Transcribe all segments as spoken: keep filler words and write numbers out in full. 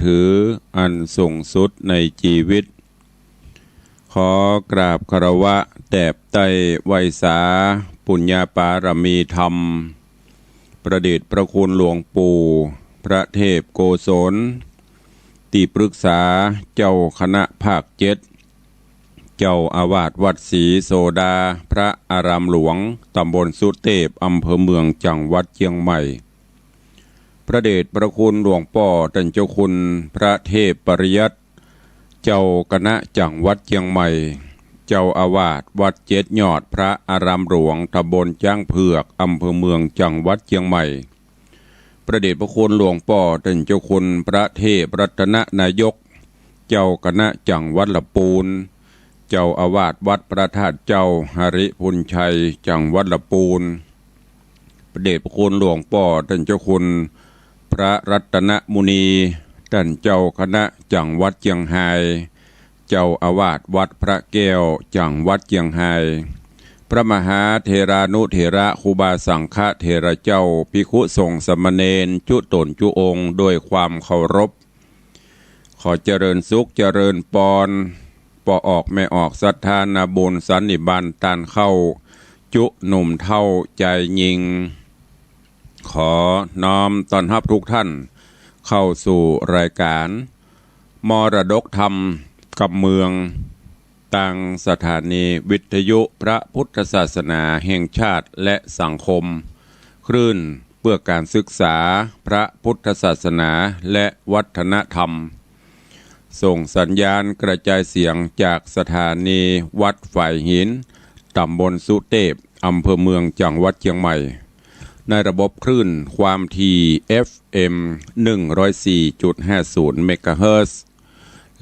ถืออันสูงสุดในจีวิต ขอกราบคารวะแตบใต้ไหว้สาปุญญาปารมีธรรม พระเดชพระคุณหลวงปู่พระเทพโกศล ตี้ปรึกษาเจ้าคณะภาคเจ็ด เจ้าอาวาสวัดศรีโสดา พระอารามหลวง ตำบลสุเตพ อำเภอเมือง จังหวัดเจียงใหม่ พระเดชพระคุณหลวงป้อต้านเจ้าคุณพระเทพปริยัติ เจ้าคณะจังหวัดเจียงใหม่ เจ้าอาวาสวัดเจ็ดยอด พระอารามหลวง ตำบลจ๊างเผือก อำเภอเมือง จังหวัดเจียงใหม่ พระเดชพระคุณหลวงป้อต้านเจ้าคุณพระเทพรัตนนายก เจ้าคณะจังหวัดละปูน เจ้าอาวาสวัดพระธาตุเจ้าหริภุญชัย จังหวัดละปูน พระเดชพระคุณหลวงป้อต้านเจ้าคุณพระรัตนมุนี ต้านเจ้าคณะจังหวัดเจียงฮาย เจ้าอาวาสวัดพระแก้ว จังหวัดเจียงฮาย พระมหาเถรานุเถระ ครูบาสังฆเถระเจ้า ภิกขุสงฆ์สามเณร จุ๊ต๋นจุ๊องค์ ด้วยความเคารพ ขอเจริญสุขเจริญปอน ป้อออกแม่ออกศรัทธานาบุญสันนิบาตต้านเข้า จุ๊หนุ่มเฒ่าจายญิง ขอน้อมต้อนฮับทุกท่านเข้าสู่รายการมรดกธรรมกำเมือง ตางสถานีวิทยุพระพุทธศาสนาแห่งชาติและสังคม คลื่นเพื่อการศึกษาพระพุทธศาสนาและวัฒนธรรม ส่งสัญญาณกระจายเสียงจากสถานีวัดฝายหิน ตำบลสุเตพ อำเภอเมือง จังหวัดเจียงใหม่ ในระบบคลื่นความถี่ เอฟเอ็ม หนึ่งร้อยสี่จุดห้าศูนย์ เมกะเฮิรตซ์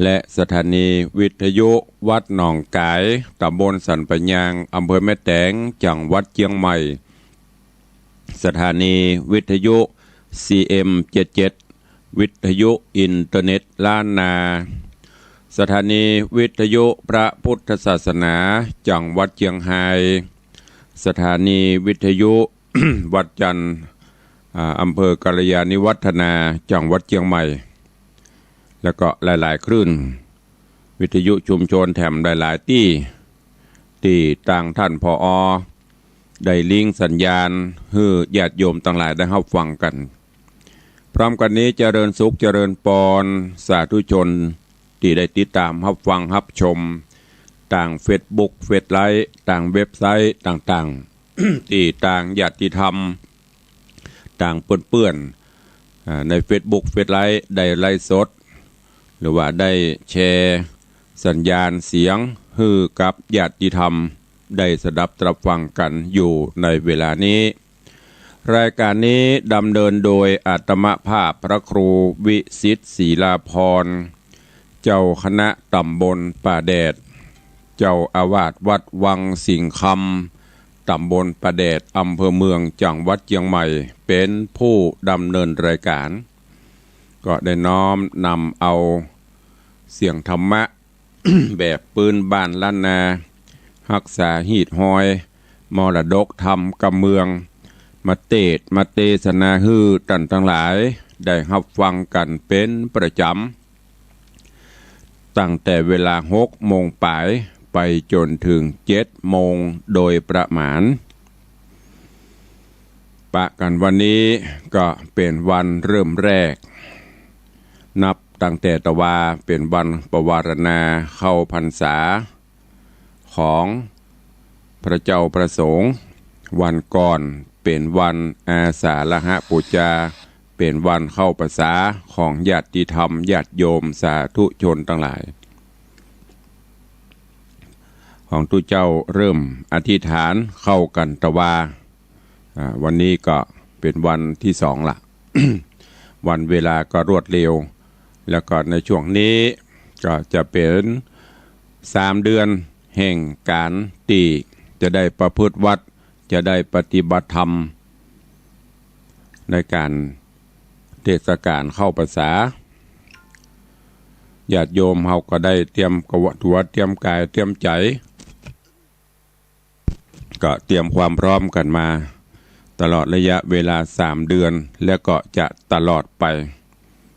และสถานีวิทยุวัดหนองก๋าย ตำบลสันป่ายยาง อำเภอแม่แตง จังหวัดเจียงใหม่ สถานีวิทยุ ซีเอ็ม เจ็ดเจ็ด วิทยุอินเทอร์เน็ตล้านนา สถานีวิทยุพระพุทธศาสนา จังหวัดเจียงฮาย สถานีวิทยุ วัดจันทร์ อ่า อำเภอกัลยาณิวัฒนา จังหวัดเจียงใหม่ แล้วก็หลายๆ คลื่น วิทยุชุมชนแถมหลายๆ ตี้ ตี้ตางท่าน ผอ ได้ลิงก์สัญญาณหื้อญาติโยมตังหลายได้ฮับฟังกั๋น พร้อมกั๋นนี้เจริญสุขเจริญปอน สาธุชนตี้ได้ติดต๋ามฮับฟังฮับชม ตางเฟซบุ๊ก เฟซไลฟ์ ตางเว็บไซต์ต่างๆ ตี้ตางญาติธรรม ตางเปื้อนๆ อ่า ในเฟซบุ๊ก เฟซไลฟ์ ได้ไลฟ์สด หรือว่าได้แชร์สัญญาณเสียงหื้อกับญาติธรรมได้สดับตรับฟังกั๋นอยู่ในเวลานี้ รายการนี้ดำเนินโดยอาตมาภาพพระครูวิสิทธิ์ ศรีลาภรณ์ เจ้าคณะตำบลป่าแดด เจ้าอาวาสวัดวังสิงห์คำ ตำบลป่าแดด อำเภอเมือง จังหวัดเจียงใหม่ เป๋นผู้ดำเนินรายการ ก็ได้น้อมนำเอาเสียงธรรมะ แบบปื้นบ้านล้านนา ฮักษาฮีตฮอย มรดกธรรมกำเมือง มาเตสน์ มาเตสนาหื้อต้านตังหลายได้ฮับฟังกั๋นเป๋นประจ๋ำ ตั้งแต่เวลาหกโมงป๋ายไปจ๋นเถิงเจ็ดโมงโดยประมาณ ปะกั๋นวันนี้ก็เป๋นวันเริ่มแรก นับตั้งแต่ตะวาเป๋นวันปวารณาเข้าพรรษา ของพระเจ้าพระสงฆ์ วันก่อนเป๋นวันอาสาฬหปูจา เป๋นวันเข้าพรรษาของญาติธรรมญาติโยมสาธุชนตังหลาย ของตุ๊เจ้าเริ่มอธิษฐานเข้ากั๋นตะวา อ่า วันนี้ก็เป๋นวันตี้สองละ วันเวลาก็รวดเร็ว แล้วก็ในช่วงนี้ก็จะเป๋นสามเดือนแห่งก๋านตี้จะได้ประพฤติวัตร จะได้ปฏิบัติธรรม ในก๋านเตสน์ก๋านเข้าพรรษา ญาติโยมเฮาก็ได้เตรียมกะวะ ตั๋วเตรียมก๋ายเตรียมใจ๋ ก็เตรียมความพร้อมกั๋นมาตลอดระยะเวลาสามเดือน และก็จะตลอดไป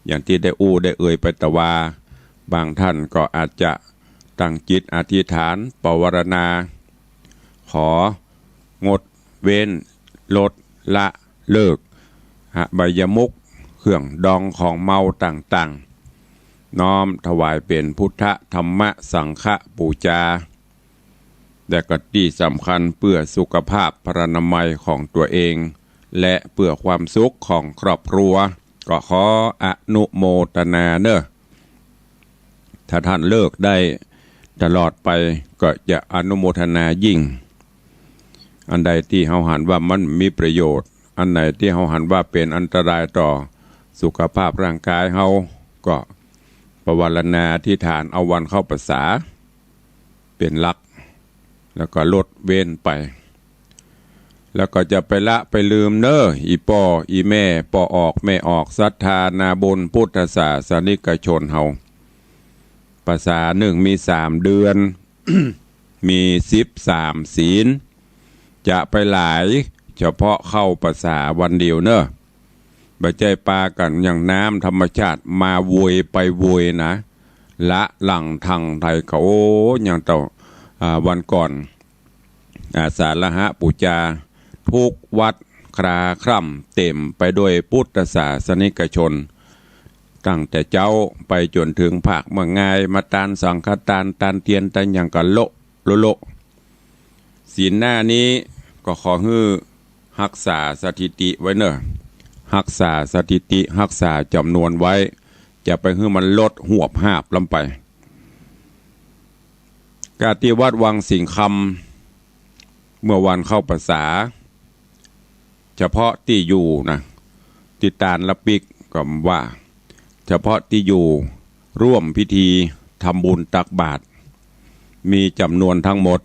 อย่างตี้ได้อู้ได้เอ่ยไปตะวา บางท่านก็อาจจะตั้งจิตอธิษฐานปวารณา ของดเว้น ลดละเลิก อบายมุข เครื่องดองของเมาต่างๆ น้อมถวายเป๋นพุทธธรรมสังฆปู๋จา และก็ตี้สำคัญเปื้อสุขภาพพรรณนามัยของตั๋วเอง และเปื้อความสุขของครอบครัว ก็ขออนุโมทนาเน่อ ถ้าท่านเลิกได้ตลอดไปก็จะอนุโมทนายิ่ง อันใดตี้เฮาหันว่ามันมีประโยชน์ อันไหนตี้เฮาหันว่าเป๋นอันตรายต่อสุขภาพร่างกายเฮา ก็ปวารณาอธิษฐานเอาวันเข้าพรรษาเป๋นหลัก แล้วก็ลดเว้นไป แล้วก็จะไปละไปลืมเน่อ อี่ป้ออี่แม่ ป้อออกแม่ออก ศรัทธานาบุญพุทธศาสนิกชนเฮา พรรษานึ่งมีสามเดือน มีสิบสามศีล จะไปหลายเฉพาะเข้าพรรษาวันเดียวเน่อ บ่ใจ้ปากั๋นอย่างน้ำธรรมชาติมาโวยไปโวยนะ ละหลังทางไทยก็ โอ้ อย่างเต้า อ่า วันก่อน อาสาฬหปู๋จา ทุกวัดคลาคร่ำเต๋มไปด้วยพุทธศาสนิกชน ตั้งแต่เจ๊าไปจ๋นเถิงภาคเมืองงาย มาตานสังฆตาน ตานเตียน ตานหยังก็โละโละโละ ศีลหน้านี้ก็ขอหื้อฮักษาสถิติไว้เน่อ ฮักษาสถิติ ฮักษาจ๋ำนวนไว้ จะไปหื้อมันลดหวบหาบล้ำไป กาตี้วัดวังสิงห์คำ เมื่อวันเข้าพรรษา เฉพาะตี้อยู่นะ ตี้ตานละปิ๊กก็ว่า เฉพาะตี้อยู่ร่วมพิธีทำบุญตักบาตร มีจ๋ำนวนทั้งหมด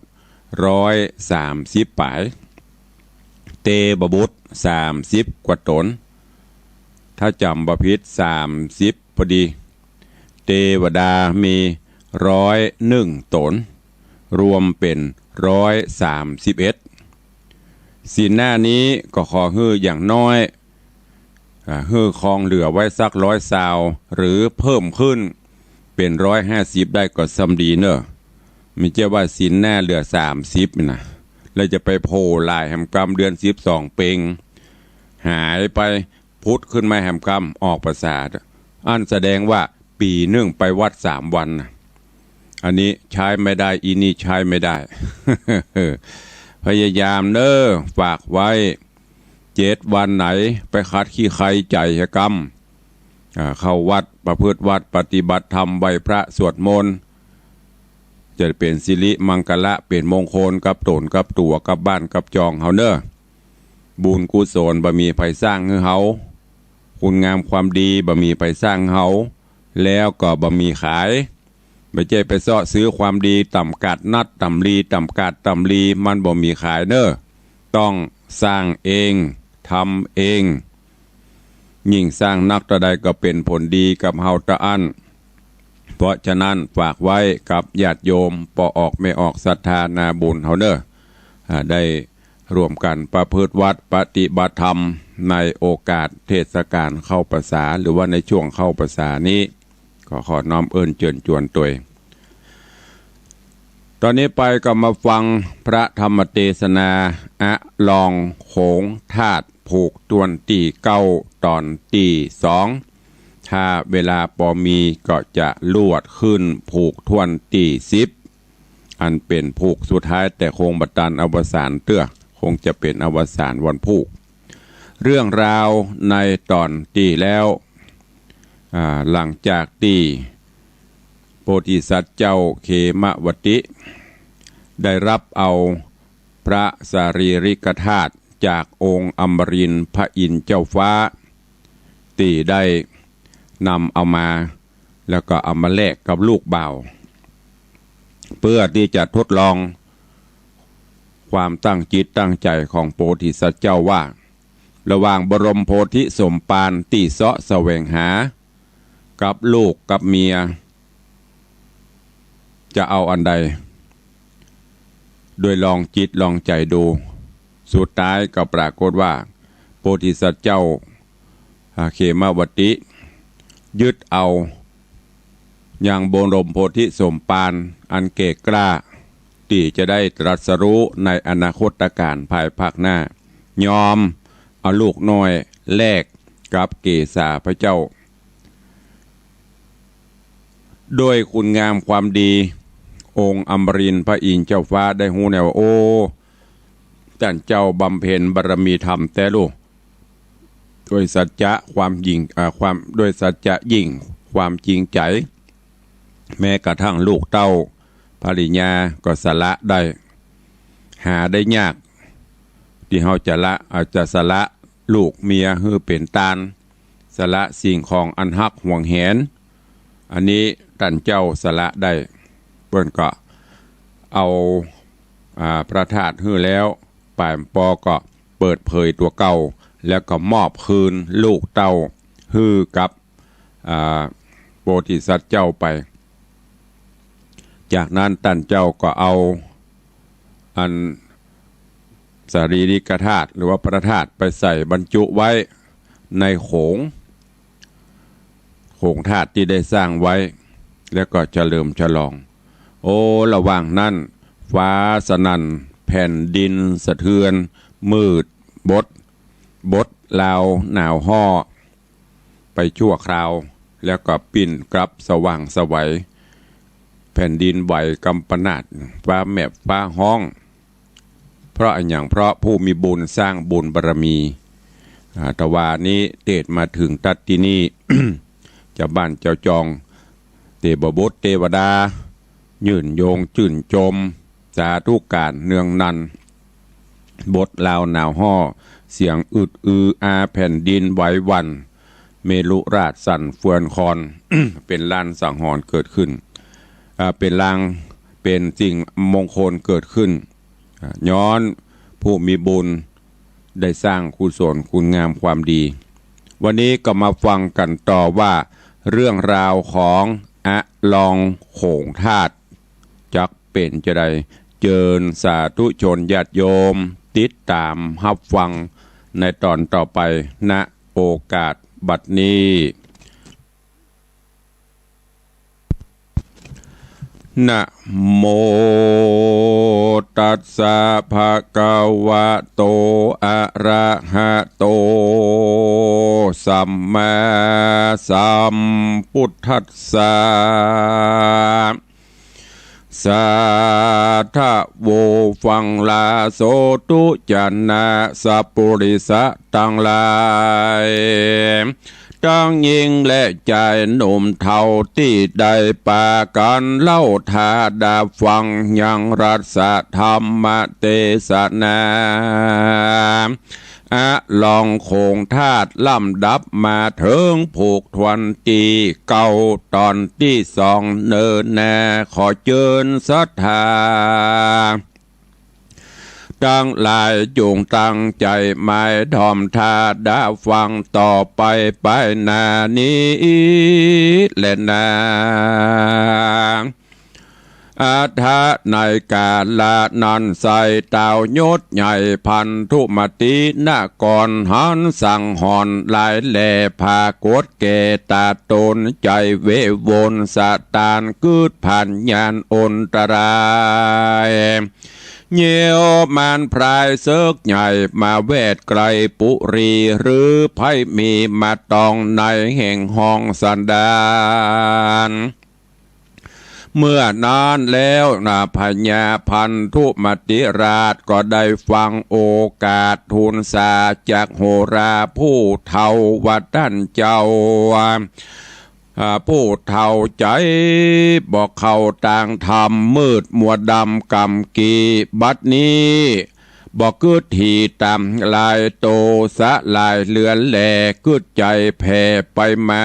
ร้อยสามสิบป๋าย เตวบุตรสามสิบกว่าต๋น ถ้าจ๋ำบ่ผิดสามสิบพอดี เตวดามีร้อยนึ่งต๋น รวมเป๋นร้อยสามสิบเอ็ด ศีลหน้านี้ก็ขอหื้ออย่างน้อย อ่า หื้อคองเหลือไว้สักร้อยซาว หรือเพิ่มขึ้นเป๋นร้อยห้าสิบได้ก็ส่ำดีเน่อ บ่ใจ้ว่าศีลหน้าเหลือสามสิบนะ แล้วจะไปโผล่หลายแหมกำ เดือนสิบสองเปง หายไป ผุดขึ้นมาแหมกำ ออกพรรษา อันแสดงว่าปี๋นึ่งไปวัดสามวันนะ อันนี้ใช้ไม่ได้ อีนี่ใช้ไม่ได้ พยายามเน่อ ฝากไว้ เจ็ดวันไหนไปขัดขี้ใคร่ใจ๋แหมกำ อ่า เข้าวัดประพฤติวัตรปฏิบัติธรรม ไหว้พระสวดมนต์ จะเป๋นสิริมังคละ เป๋นมงคลกับต๋นกับตั๋ว กับบ้านกับจองเฮาเน่อ บุญกุศลบ่มีใผสร้างหื้อเฮา คุณงามความดีบ่มีใผสร้างหื้อเฮา แล้วก็บ่มีขาย บ่ใจ้ไปเซาะซื้อความดีต๋ามกาดนัด ต๋ามลี ต๋ามกาด ต๋ามลี มันบ่มีขายเน่อ ต้องสร้างเอง ทำเอง ยิ่งสร้างนักเต้าใดก็เป๋นผลดีกับเฮาเต้าอั้น เพราะฉะนั้นฝากไว้กับญาติโยม ป้อออกแม่ออก ศรัทธานาบุญเฮาเน่อ อ่า ได้ร่วมกั๋นประพฤติวัตรปฏิบัติธรรม ในโอกาสเทศกาลเข้าพรรษา หรือว่าในช่วงเข้าพรรษานี้ ก็ขอน้อมเอิ้นเจิญจวนตวย ต๋อนนี้ไปก็มาฟังพระธรรมเตสนา อลองโขงธาตุ ผูกถ้วนตี้เก้า ต๋อนตี้สอง ถ้าเวลาปอมีก็จะลวดขึ้นผูกถ้วนตี้สิบ อันเป๋นผูกสุดท้าย แต่คงบ่ตันอวสานเตื้อ คงจะเป๋นอวสานวันพูก เรื่องราวในต๋อนตี้แล้ว อ่า หลังจากตี้โพธิสัตว์เจ้าเขมวัตติ ได้ฮับเอาพระสารีริกธาตุจากองค์อมรินทร์พระอินทร์เจ้าฟ้า ตี้ได้นำเอามา แล้วก็เอามาแลกกับลูกบ่าว เพื่อตี้จะทดลองความตั้งจิตตั้งใจ๋ของโพธิสัตว์เจ้าว่า ระหว่างบรมโพธิสมภารตี้เซาะแสวงหา กับลูกกับเมีย จะเอาอันใด โดยลองจิตลองใจ๋ดู สุดท้ายก็ปรากฏว่า โพธิสัตว์เจ้า อ่า เขมวัตติ ยึดเอายังบรมโพธิสมภารอันแก่กล้า ตี้จะได้ตรัสรู้ในอนาคตกาลภายภาคหน้า ยอมเอาลูกน้อยแลกกับเกศาพระเจ้า ด้วยคุณงามความดี องค์อมรินทร์พระอินทร์เจ้าฟ้าได้ฮู้แน่ว่า โอ้ ต้านเจ้าบำเพ็ญบารมีธรรมแต๊ลูก ด้วยสัจจะความยิ่ง อ่า ความ ด้วยสัจจะยิ่ง ความจริงใจ๋ แม้กระทั่งลูกเต้าภริยาก็สละได้ หาได้ยาก ตี้เฮาจะละ อาจจะสละลูกเมียหื้อเป๋นตาน สละสิ่งของอันฮักหวงแหน อันนี้ต้านเจ้าสละได้ เปิ้นก็เอา อ่า พระธาตุหื้อแล้ว ป่ายปอก็เปิดเผยตั๋วเก่า แล้วก็มอบคืนลูกเต้าหื้อกับ อ่า โพธิสัตว์เจ้าไป จากนั้นต้านเจ้าก็เอาอันสารีริกธาตุหรือว่าพระธาตุไปใส่บรรจุไว้ในโขง โขงธาตุตี้ได้สร้างไว้ แล้วก็เฉลิมฉลอง โอ้ ระหว่างนั้น ฟ้าสนั่น แผ่นดินสะเทือน มืดบด บดราวหนาวฮ้อไปชั่วคราว แล้วก็ปิ้นกลับสว่างไสว แผ่นดินไหวกำปนาต ฟ้าแมบฟ้าฮ้อง เพราะอะหยัง เพราะผู้มีบุญสร้างบุญบารมี อ่า ตะวานี้เตศน์มาเถิงตั๊ดตี้นี่ เจ้าบ้านเจ้าจอง เตวบุตรเตวดา ยื่นโยงจื่นจม สาธุก๋านเนืองนัน บดราวหนาวฮ้อ เสียงอึดอืออา แผ่นดินไหวหวั่น เมรุราชสั่นเฟือนคลอน เป๋นลางสังหรณ์เกิดขึ้น อ่า เป๋นลาง เป๋นสิ่งมงคลเกิดขึ้น อ่า ย้อนผู้มีบุญได้สร้างกุศลคุณงามความดี วันนี้ก็มาฟังกั๋นต่อว่า เรื่องราวของอะลองโขงธาตุ จักเป๋นจาใด เจิญสาธุชนญาติโยม ติดต๋ามฮับฟังในต๋อนต่อไป ณ โอกาสบัดนี้ นะโมตัสสะ ภะคะวะโต อะระหะโต สัมมาสัมพุทธัสสะ สาธะ ฟังลา โสตุ จะนะ สัปปุริสะตังหลาย ตังญิงและจายหนุ่มเฒ่า ตี้ได้ปากั๋นเล่าถาดาฟังยังรัสธรรมเตสนา อะลองโขงธาตุ ลำดับมาเถิงผูกถ้วนตี้เก้า ต๋อนตี้สอง เนินนา ขอเจิญศรัทธาตังหลาย จุ่งตั้งใจ๋หมายถ่อมถาดาฟังต่อไป ไปหน้านี้และนา อะถะ ในกาละนั้นไส้ ต้าวยศใหญ่พันธุมตินกร หันสังหรณ์หลายแล ผากฏแก่ต๋าต๋น ใจ๋เววนสะตาน กึ๊ดผลาญอันตราย เยียวมารพรายเสิกใหญ่ มาแวดไกลปุรี หรือใผมีมาตองในแห่งห้องสันดาน เมื่อนั้นแล้วนะ พญาพันธุมติราชก็ได้ฟังโอกาส ทูลสาจักโหราผู้เฒ่าว่า ต้านเจ้า อ่า ผู้เฒ่าใจ๋บ่เข้าตางธรรม มืดมัวดำกำกี้ บัดนี้ บ่กึ๊ดหีต๋ามลาย โตสะหลายเหลือแล กึ๊ดใจ๋แผ่ไปมา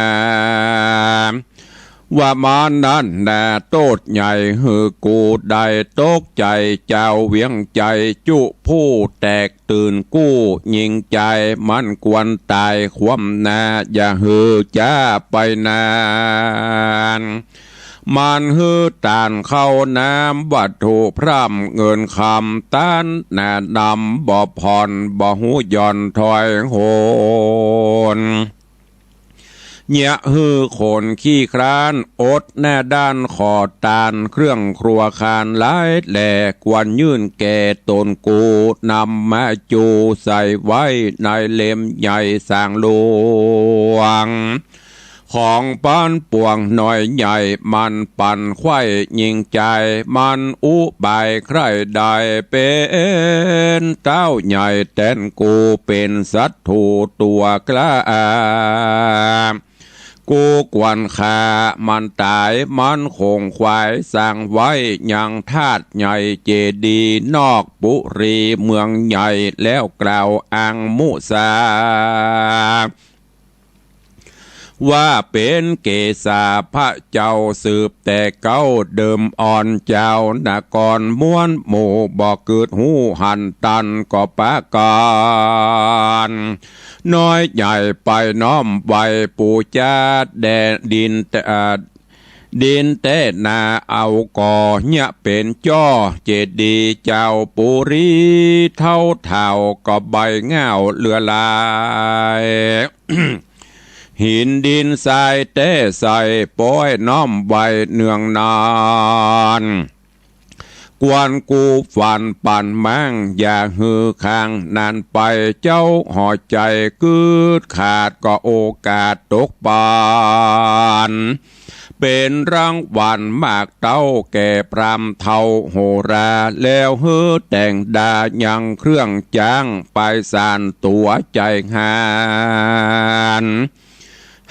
ว่ามานั้นนา โต้ษใหญ่หื้อกูได้ตกใจ๋ เจ้าเวียงใจ๋จุผู้แตกตื่นกู้ ญิงใจ๋มันควรต๋ายคว่ำหน้า อย่าหื้อจ๊าไปนาน มันหื้อตานข้าวน้ำวัตถุพร่ำเงินคำ ตานหนานำบ่ผ่อน บ่ฮู้หย่อนถอยโหน เยียะหื้อคนขี้คร้าน อดหน้าด้านขอตาน เครื่องครัวคานหลายแหล่ ควรยื่นแก่ต๋นกู นำมาจูใส่ไว้ในเล่มใหญ่สางหลวง ของปันปวงน้อยใหญ่ มันปันใคว่ยิงใจ มันอุบายใคร่ได้ เป๋นเต๊าใหญ่แตนกู เป๋นศัตรูตั๋วกล้า กูควรฆ่ามันต๋าย มันคงขวาย สร้างไว้ยังธาตุใหญ่เจดีย์นอกปุรีเมืองใหญ่แล้วกล่าวอังมุสา ว่าเป๋นเกศาพระเจ้าสืบแต่เก๊า เดิมอ่อนจาวนครม้วนหมู่ บ่เกิดฮู้หันตันก็ปากั๋น น้อยใหญ่ไปน้อมไหว้ปู๋จาแด่ดิน เอ่อ ดินแต๊นา เอาก่อเยียะเป๋นจ้อเจดีย์เจ้าปุรี เต๊าเถ่าก็ใบง่าวเหลือหลาย หินดินทรายแต๊ใส่ ป้อยน้อมไหว้เนืองนาน ควรกู้ฝันปันมั่ง อย่าหื้อค้างนานไป เจ้าหัวใจ๋กึ๊ดขาด ก็โอกาสตกปัน เป๋นรางวัลมากเต้า แก่พราหมณ์เฒ่าโหรา แล้วหื้อแต่งดายังเครื่องจ๊าง ไปสานตั๋วใจ๋หาน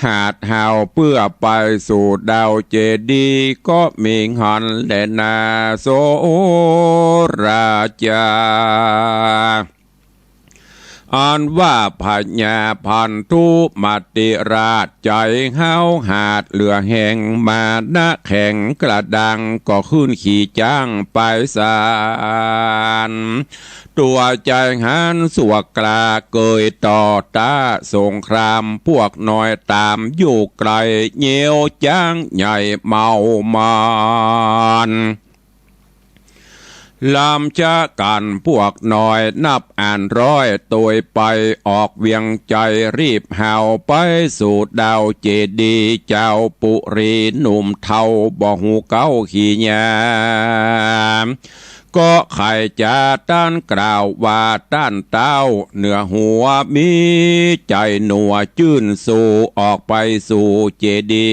หาดหาวเปื้อไปสู่ดาวเจดีย์ ก็มีหั้นแลนาโสราจา อันว่าพญาพันธุมติราชใจ๋ห้าวหาดเหลือแฮง มานะแข็งกระด้าง ก็ขึ้นขี่จ๊างไปสาน ตั๋วใจ๋หานสัวกล้า เกยต่อต้าสงคราม พวกน้อยต๋ามอยู่ไก๋ เยียวจ๊างใหญ่เมามัน ลำจ๊ะกั๋นพวกน้อยนับอันร้อย ตวยไปออกเวียงใจ๋ รีบหาวไปสู่ดาวเจดีย์เจ้าปุรี หนุ่มเฒ่าบ่ฮู้เก๊าขี้ยาม ก็ใค่จะต้านกล่าวว่า ต้านเต๊าเหนือหัว มีใจ๋หนัวจื้นสู่ ออกไปสู่เจดี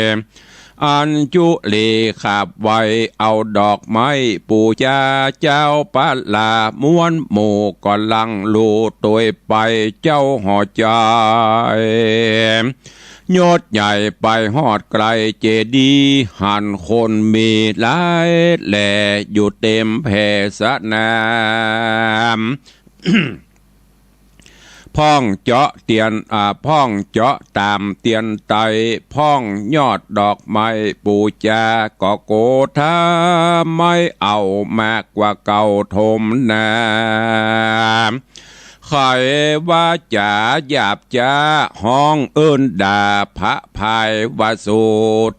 ย์ อัญจุลีขาบไหว้ เอาดอกไม้ปู๋จาเจ้าปะลา ม้วนหมู่ก็ลังลู่ตวยไป เจ้าหัวใจ๋ ยศใหญ่ไปฮอดไก๋ เจดีย์หันคนมีหลายแหล่ อยู่เต๋มแผ่สนาม พ่องเจาะเตียน อ่า พ่องเจาะต๋ามเตียนไต พ่องยอดดอกไม้ปู๋จา ก็โกธาไม้เอามากกว่าเก่าถมนา ใค่วาจ๋าหยาบจ๊า ฮ้องเอิ้นด่าพระพายว่า สู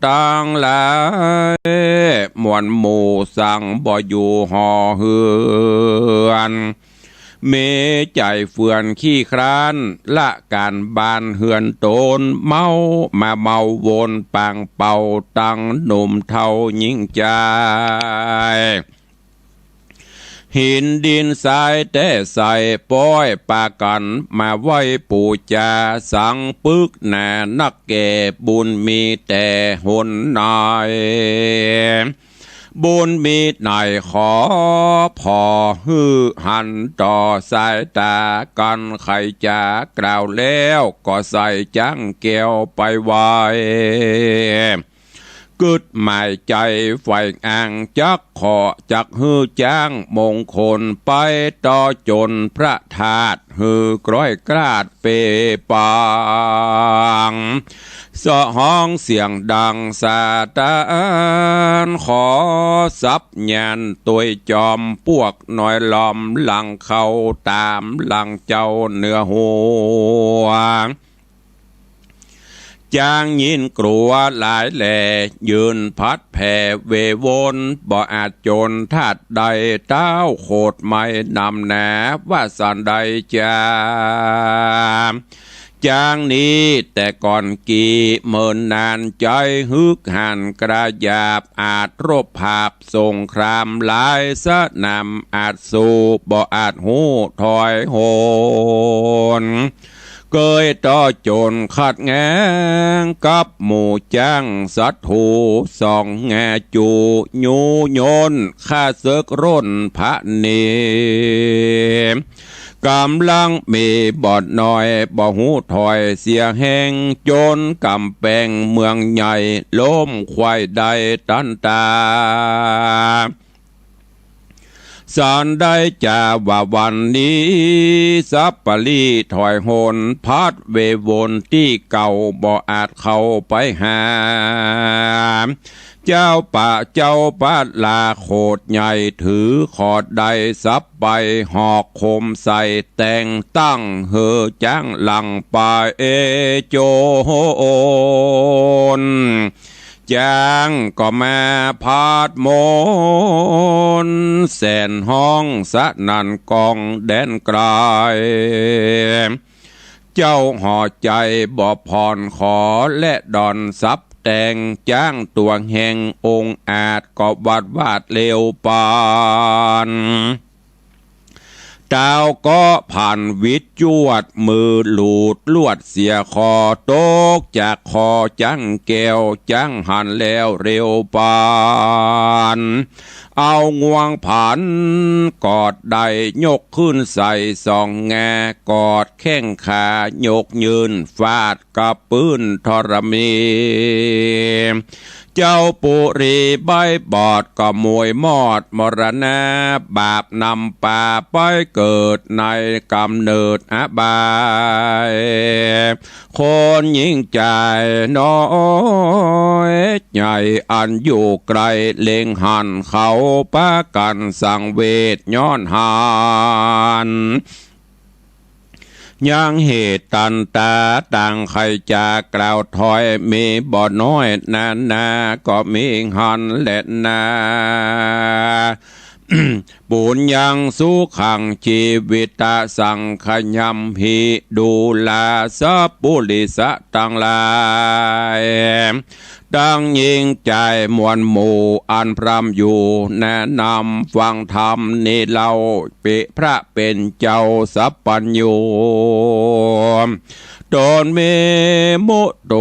ตังหลาย มวลหมู่สังบ่อยู่หอเฮือน มีใจ๋เฟื่อนขี้คร้าน ละก๋านบ้านเฮือนต๋น เมามาเมาวนปางเป่า ตังหนุ่มเฒ่าญิงจาย หินดินทรายแต๊ใส่ ป้อยปากั๋นมาไหว้ปู๋จา สังปึกหนานักแก่ บุญมีแต่หนใน บุญมีในขอผ่อหื้อหันต่อสายต๋ากั๋น ใค่จะกล่าวแล้วก็ใส่จ๊างแก้วไปไหว้ กึ๊ดหมายใจ๋ใฝ่อ้าง จักขอจักหื้อจ๊างมงคล ไปต่อจ๋นพระธาตุ หื้อก้อยกราดเปปัง สะฮ้องเสียงดังสะตาน ขอสับญาณตวยจอม พวกน้อยล้อมหลังเข้า ต๋ามหลังเจ้าเหนือหัว จ๊างยินกลัวหลายแหล่ ยืนผัดแผ่เววน บ่อาจจ๋นธาตุใด เต๊าโขดไม้นำหนา ว่าสันใดจา จางนี้แต่ก่อนกี่เมินนาน ใจ๊ฮึกหันกล้าหยาบ อาจรบผาบสงครามหลายสนาม อาจสู้บ่อาจฮู้ถอยหน เกยต่อโจรขัดแย้งกับหมู่จ้าง ศัตรูสองแง่จู ยู้ยวนข้าศึกร่นพระเน ก๋ำลังมีบ่น้อย บ่ฮู้ถอยเสียแฮง จนก๋ำแปงเมืองใหญ่ ล้มไขว่ได้ตันตา สันได้จาว่าวันนี้ สัปปะลี้ถอยหน พัดเววนตี้เก่า บ่อาจเข้าไปหา เจ้าป่าเจ้าป่าลาโขดใหญ่ ถือขอดใดสับไป หอกคมใส่แต่งตั้ง หื้อจ้างหลังไปโจร จ้างก็มาพาดมนต์ แสนฮ้องสนั่นก้องแดนไกล เจ้าหอใจ๋บ่ผ่อนขอและดอนสับแต่ง จ้างตั๋วแฮงองอาจ ก็หวาดหวาดเหลวปาน ตาวก็ผ่านวิดจวด มือหลูดลวดเสียคอ ตกจากคอจ้างแก้ว จ้างหันแล้วเร็วปาน เอางวงผันกอดได้ ยกขึ้นใส่สองแง กอดแข้งขายกยืน ฟาดกับปื้นธรณี เจ้าปุรีใบ้บอด ก็มวยมอดมรณา บาปนำปาไปเกิด ในก๋ำเนิดอบาย คนหญิงจายน้อยใหญ่ อันอยู่ไกลเล็งหัน เขาปากั๋นสังเวชย้อนหัน ยังเหตุตันตา ต่างใค่จะกล่าวถอย มีบ่น้อยนานา ก็มีหันแลนา ปุญญังสุขังจีวิตะสังขยัมหิ ดูราสะปุริสะตังหลาย ตังหญิงจายมวลหมู่ อันพร่ำอยู่แนะนำฟังธรรมนี้เล่า ปิพระเป๋นเจ้าสัพพัญญู ต๋นมีมุตโต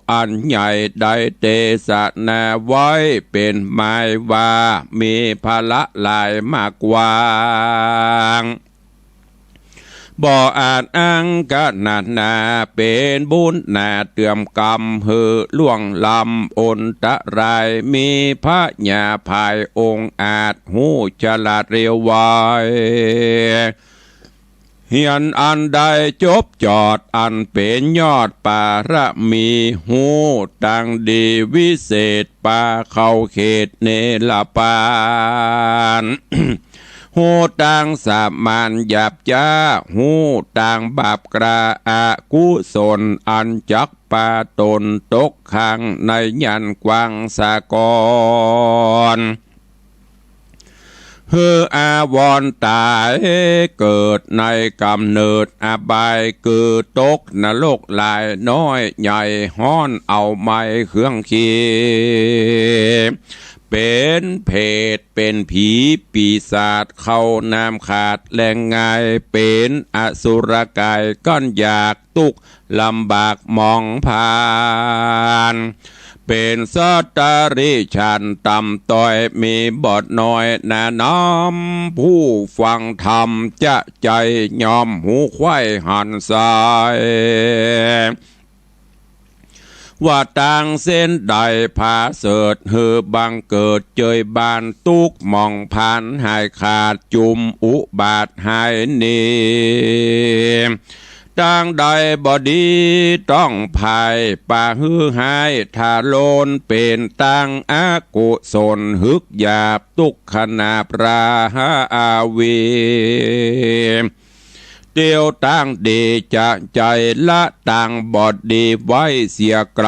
อันใหญ่ ได้เตสนาไว้เป๋นหมายว่า มีภาระหลายมากกว้าง บ่อาจอั้งกะนานา เป๋นบุญหนาเตื่อมกรรม หื้อล่วงล้ำอนตราย มีพญาภายองอาจ ฮู้ฉลาดเร็วไว เฮียนอันได้จบจอด อันเป๋นยอดปารมี ฮู้ตางดีวิเศษ ปาเข้าเขตเนรปาน ฮู้ตางสามัญหยาบจ๊า ฮู้ตางบาปกล้าอกุศล อันจักปาต๋นตกข้างในยันกว้างสากล หื้ออาวรณ์ต๋ายเกิดในก๋ำเนิดอบาย คือตกนรกหลายน้อยใหญ่ ฮ้อนเอาไหม้เครื่องขี เป๋นเปรตเป๋นผีปีศาจ เข้าน้ำขาดแหล่งง่าย เป๋นอสุรกายกั้นอยาก ตุ๊กข์ลำบากหมองผ่าน เป๋นสัตว์เดรัจฉานต่ำต้อย มีบ่น้อยหนานำ ผู้ฟังธรรมจะใจ๋ย่อมฮู้ใค่หันใส่ ว่าตางเส้นใดผาเสริฐ หื้อบังเกิดเจยบาน ตุ๊กข์หมองผ่านหายขาด จุมอุบาทหายหนี ตางใดบ่ดีต้องไพร่ ปาหื้อฮ้ายทาโลน เป๋นตางอกุศล หึกหยาบตุ๊กขนาปราหาอาวี เตียวตางดีจะใจ๋ละตางบ่ดีไว้เสียไกล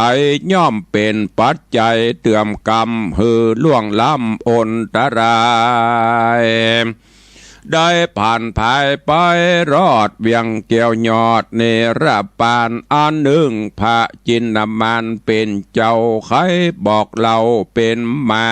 ย่อมเป๋นปัจจัยเตื่อมกรรม หื้อล่วงล้ำอนตราย ได้ผ่านผายไปรอดเวียงแก้วยอดเนรปาน อันนึ่งพระจินดามานเป๋นเจ้า ใค่บอกเล่าเป๋นมา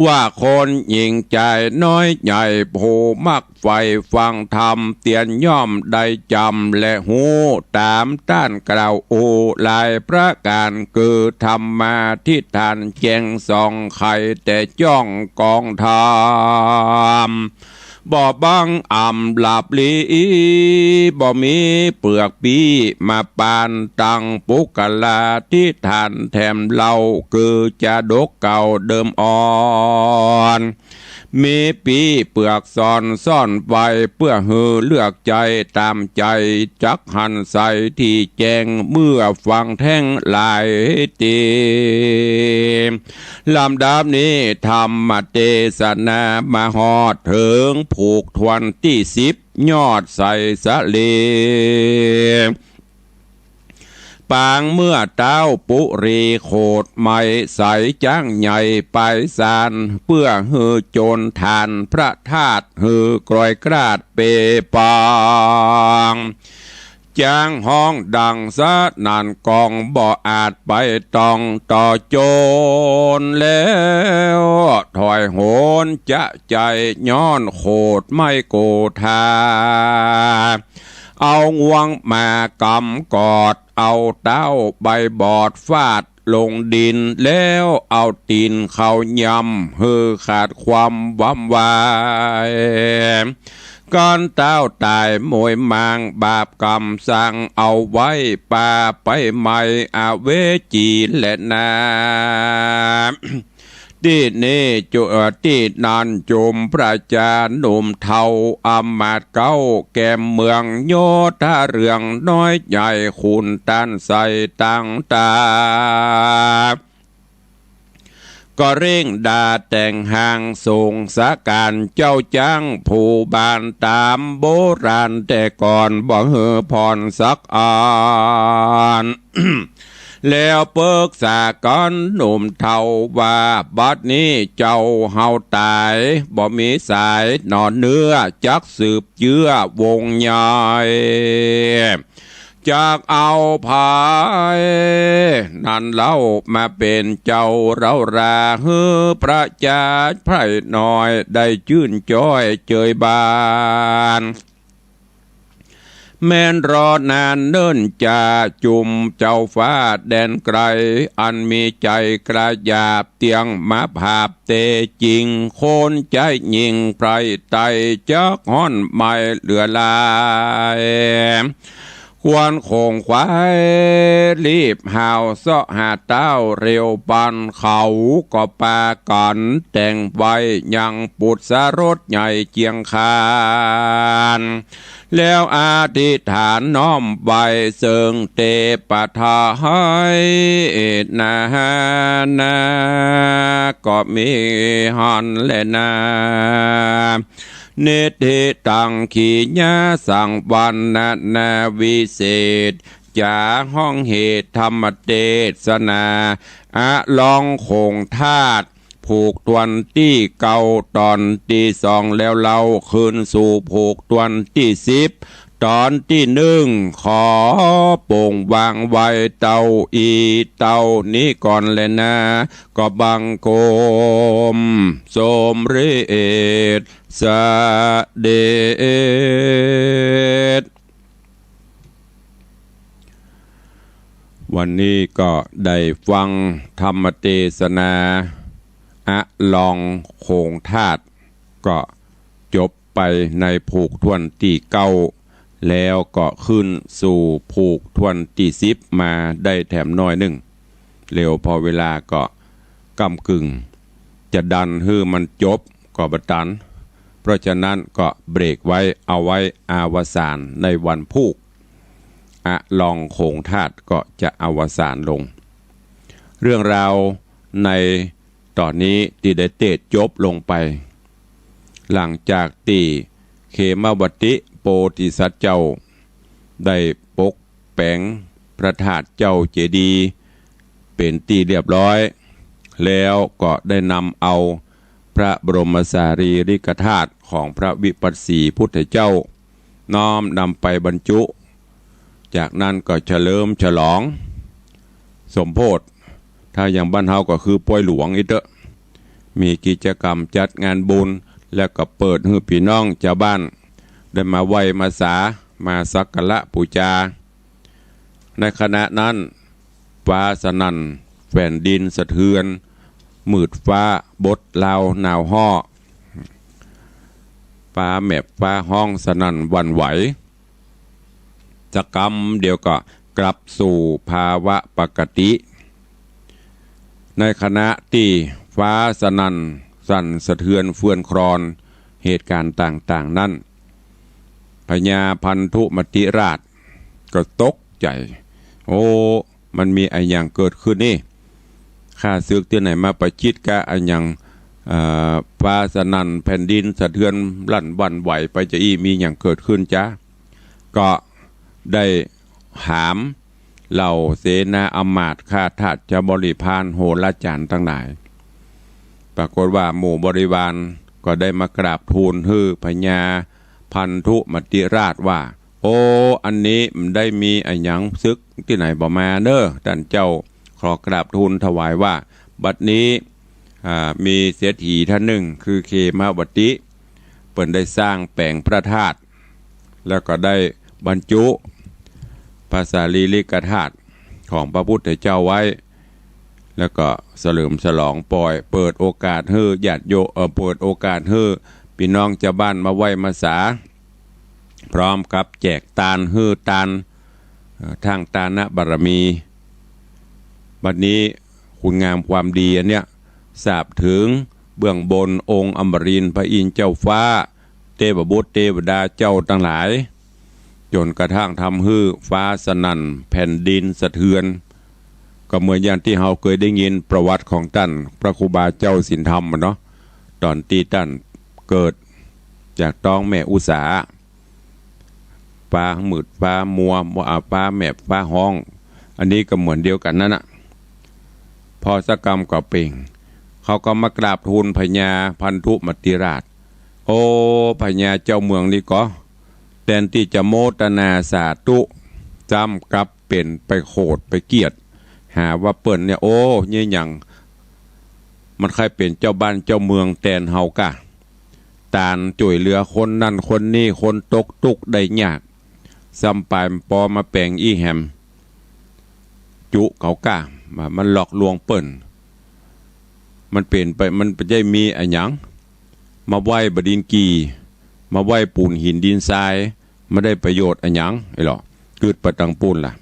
ว่าคนหญิงจายน้อยใหญ่ ผู้มักใฝ่ฟังธรรม เตียนย่อมได้จ๋ำและฮู้ต๋ามต้านกล่าวอู้หลายประก๋าน คือธรรมาธิฐานแจ้งส่องไขแต่จ้องกองธรรม บ่บังอ่ำหลับหลี บ่มีเปื้อกปี้มาปาน ตังปุคคลาธิฐานแถมเล่า คือจาดกเก่าเดิมอ่อน มีปี้เปื้อกสอนซ่อนไว้ เปื้อหื้อเลือกใจ๊ต๋ามใจ๋ จักหันใสตี้แจ้ง เมื่อฟังแต๊งหลายตี้ ลำดับนี้ธรรมเตสนามาฮอดเถิงผูกถ้วนตี้สิบ ยอดไสสะเล ปางเมื่อเต๊าปุรีโขดไหม ใสจ๊างใหญ่ไปสาน เปื้อหื้อโจรฐานพระธาตุ หื้อกรอยกราดเปปาง จ๊างฮ้องดังสนั่น ก้องบ่อาจไปต้องต่อโจรแล้ว ถอยโหนจะใจ๋ย้อนโขดไหมโกธา เอางวงมากำกอด เอาเต๊าใบบอดฟาดลงดิน แล้วเอาตี๋นเข้ายำ หื้อขาดความหวำไหว ก้อนเต๊าต๋ายโมยมาง บาปกรรมสั่งเอาไว้ ปาไปไหมอเวจีแลนา ตี้นี้จุ เอ่อ ตี้นั้นจุมประจาหนุ่มเฒ่าอำมาตย์เก๊า แก่เมืองโยธาเรืองน้อยใหญ่ ขุนต้านใสตังต๋า ก็เร่งดาแต่งหางสงสการ เจ้าจ๊างผู้บานต๋ามโบราณแต่ก่อน บ่หื้อผ่อนสักอัน แล้วปึกษากั๋นหนุ่มเฒ่าว่า บัดนี้เจ้าเฮาต๋าย บ่มีสายหน่อเนื้อ จักสืบเจื้อวงศ์ใหญ่ จักเอาผายนั้นเล่ามาเป๋นเจ้าเร้ารา หื้อประจาไพร่น้อยได้จื้นจ้อยเจยบาน แม้นรอนานเนิ่นจา จุมเจ้าฟ้าแดนไก๋ อันมีใจ๋กระหยาบเตี้ยงมาผาบเตจิ่ง คนใจ๊ยิ่งไพร่ไตจักฮ้อนไหม้เหลือหลาย ควรโข่งขวายรีบห่าวเซาะหาเต๊าเร็วปัน เขาก็ปากั๋นแต่งไว้ยังปุตสรสใหญ่เจียงคาน แล้วอธิษฐานน้อมไหว้เซิงเตปะไทยนานา ก็มีหั้นแลนา นิทธิตังขีญาสังวรรณนาวิเศษ จ๋าฮ้องเหตุธรรมเตสนา อะลองโข่งธาตุ ผูกถ้วนตี้เก้า ต๋อนตี้สอง แล้วเล่าคืนสู่ผูกถ้วนตี้สิบ ต๋อนตี้นึ่ง ขอโป่งวางไว้เต้าอี้เต้านี้ก่อนแลนา ก็บังคมสมเร็จเสด็จ วันนี้ก็ได้ฟังธรรมเตสนา อะลองโข่งธาตุ ก็จบไปในผูกถ้วนตี้เก้า แล้วก็ขึ้นสู่ผูกถ้วนตี้สิบมาได้แถมน้อยนึ่ง แล้วพอเวลาก็ก้ำกึ่ง จะดันหื้อมันจบก็บ่ตัน เพราะฉะนั้นก็เบรกไว้ เอาไว้อวสานในวันพูก อะลองโข่งธาตุก็จะอวสานลง เรื่องราวในต๋อนนี้ตี้ได้เตสน์จบลงไป หลังจากตี้เขมวัตติโพธิสัตว์เจ้าได้ปกแป๋งพระธาตุเจ้าเจดีย์เป๋นตี้เรียบร้อย แล้วก็ได้นำเอา พระบรมสารีริกธาตุของพระวิปัสสีพุทธเจ้า น้อมนำไปบรรจุ จากนั้นก็เฉลิมฉลองสมโภช ถ้าอย่างบ้านเฮาก็คือปอยหลวงอี้เต๊อะ มีกิจกรรมจัดงานบุญ แล้วก็เปิดหื้อปี้น้องจาวบ้านได้มาไหว้มาสา มาสักการะปู๋จา ในขณะนั้น ฟ้าสนั่น แผ่นดินสะเทือน มืดฟ้าบดลาวหนาวฮ้อ ฟ้าแมบฟ้าฮ้องสนั่นหวั่นไหว จะกำเดียวก็กลับสู่ภาวะปกติ ในขณะตี้ฟ้าสนั่นสั่นสะเทือนเฟือนคลอน เหตุการณ์ต่างๆ นั้น พญาพันธุมติราชก็ตกใจ๋ โอ้ มันมีอะหยังเกิดขึ้นนี่ ข้าศึกตี้ไหนมาประชิดกะอะหยัง เอ่อ ฟ้าสนั่นแผ่นดินสะเทือนลั่นหวั่นไหวไปจาอี้ มีหยังเกิดขึ้นจ๊ะ ก็ได้ถามเหล่าเสนาอำมาตย์ ข้าทาสบริพาร โหราจ๋ารย์ตังหลาย ปรากฏว่าหมู่บริวารก็ได้มากราบทูลหื้อพญาพันธุมติราชว่า โอ้ อันนี้บ่ได้มีอะหยังศึกตี้ไหนบ่มาเน้อ ต้านเจ้า ขอกราบทูลถวายว่า บัดนี้ อ่า มีเศรษฐีต้านนึ่ง คือเขมวัตติ เปิ้นได้สร้างแป๋งพระธาตุ แล้วก็ได้บรรจุพระสารีริกธาตุของพระพุทธเจ้าไว้ แล้วก็เฉลิมฉลองปอย เปิดโอกาสหื้อญาติโยม เอ่อ เปิดโอกาสหื้อปี้น้องจาวบ้านมาไหว้มาสา พร้อมกับแจกตานหื้อตาน เอ่อ ทางตานบารมี บัดนี้คุณงามความดีอันเนี้ย สาบเถิงเบื้องบนองค์อมรินทร์พระอินทร์เจ้าฟ้า เตวบุตรเตวดาเจ้าตังหลาย จ๋นกระทั่งทำหื้อฟ้าสนั่นแผ่นดินสะเทือน ก็เหมือนอย่างตี้เฮาเกยได้ยินประวัติของต้านพระครูบาเจ้าศีลธรรมอะเนาะ ต๋อนตี้ต้านเกิดจากต๊องแม่อุสา ฟ้ามืดฟ้ามัว อ่า ฟ้าแมบฟ้าฮ้อง อันนี้ก็เหมือนเดียวกั๋นนั้นน่ะ พอสักกำก็เป่ง เขาก็มากราบทูลพญาพันธุมติราช โอ้ พญาเจ้าเมืองนี่ก็ แตนตี้จะโมทนาสาธุ จ้ำกลับเป๋นไปโขดไปเคียด หาว่าเปิ้นเนี่ย โอ้ เยียะหยัง มันใค่เป๋นเจ้าบ้านเจ้าเมืองแตนเฮาก้า ตานจ้วยเหลือคนนั้นคนนี้ คนตกตุ๊กข์ได้ยาก ซ้ำป๋ายปอมาแป๋งอี้แหม จุเขาก้า ว่ามันหลอกลวงเปิ้น มันเป๋นไป มันบ่ใจ้มีอะหยัง มาไหว้บ่าดินกี่ มาไหว้ปูนหินดินทราย บ่ได้ประโยชน์อะหยัง ไอ้หลอ กึ๊ดไปตังปู้นล่ะ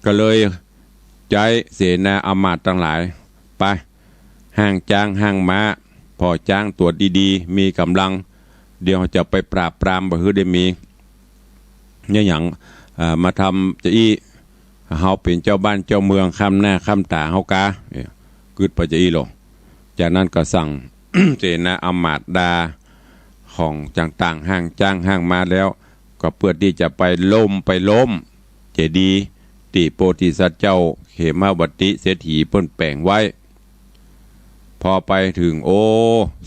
ก็เลยใจ๊เสนาอำมาตย์ตังหลาย ไป ฮ้างจ๊างฮ้างม้า ผ่อจ๊างตั๋วดีๆ มีก๋ำลัง เดี๋ยวจะไปปราบปรามบ่หื้อได้มี เยียะหยัง เอ่อ มาทำจาอี้ เฮาเป๋นเจ้าบ้านเจ้าเมือง ค้ำหน้าค้ำต๋าเฮาก้า เนี่ย กึ๊ดไปจาอี้ลอ จากนั้นก็สั่ง เสนาอำมาตย์ดาของต่างๆ ฮ้างจ๊างฮ้างม้าแล้ว ก็เปื้อตี้จะไปล้ม ไปล้มเจดีย์ตี้โพธิสัตว์เจ้าเขมวัตติเศรษฐีเปิ้นแป๋งไว้ พอไปเถิง โอ้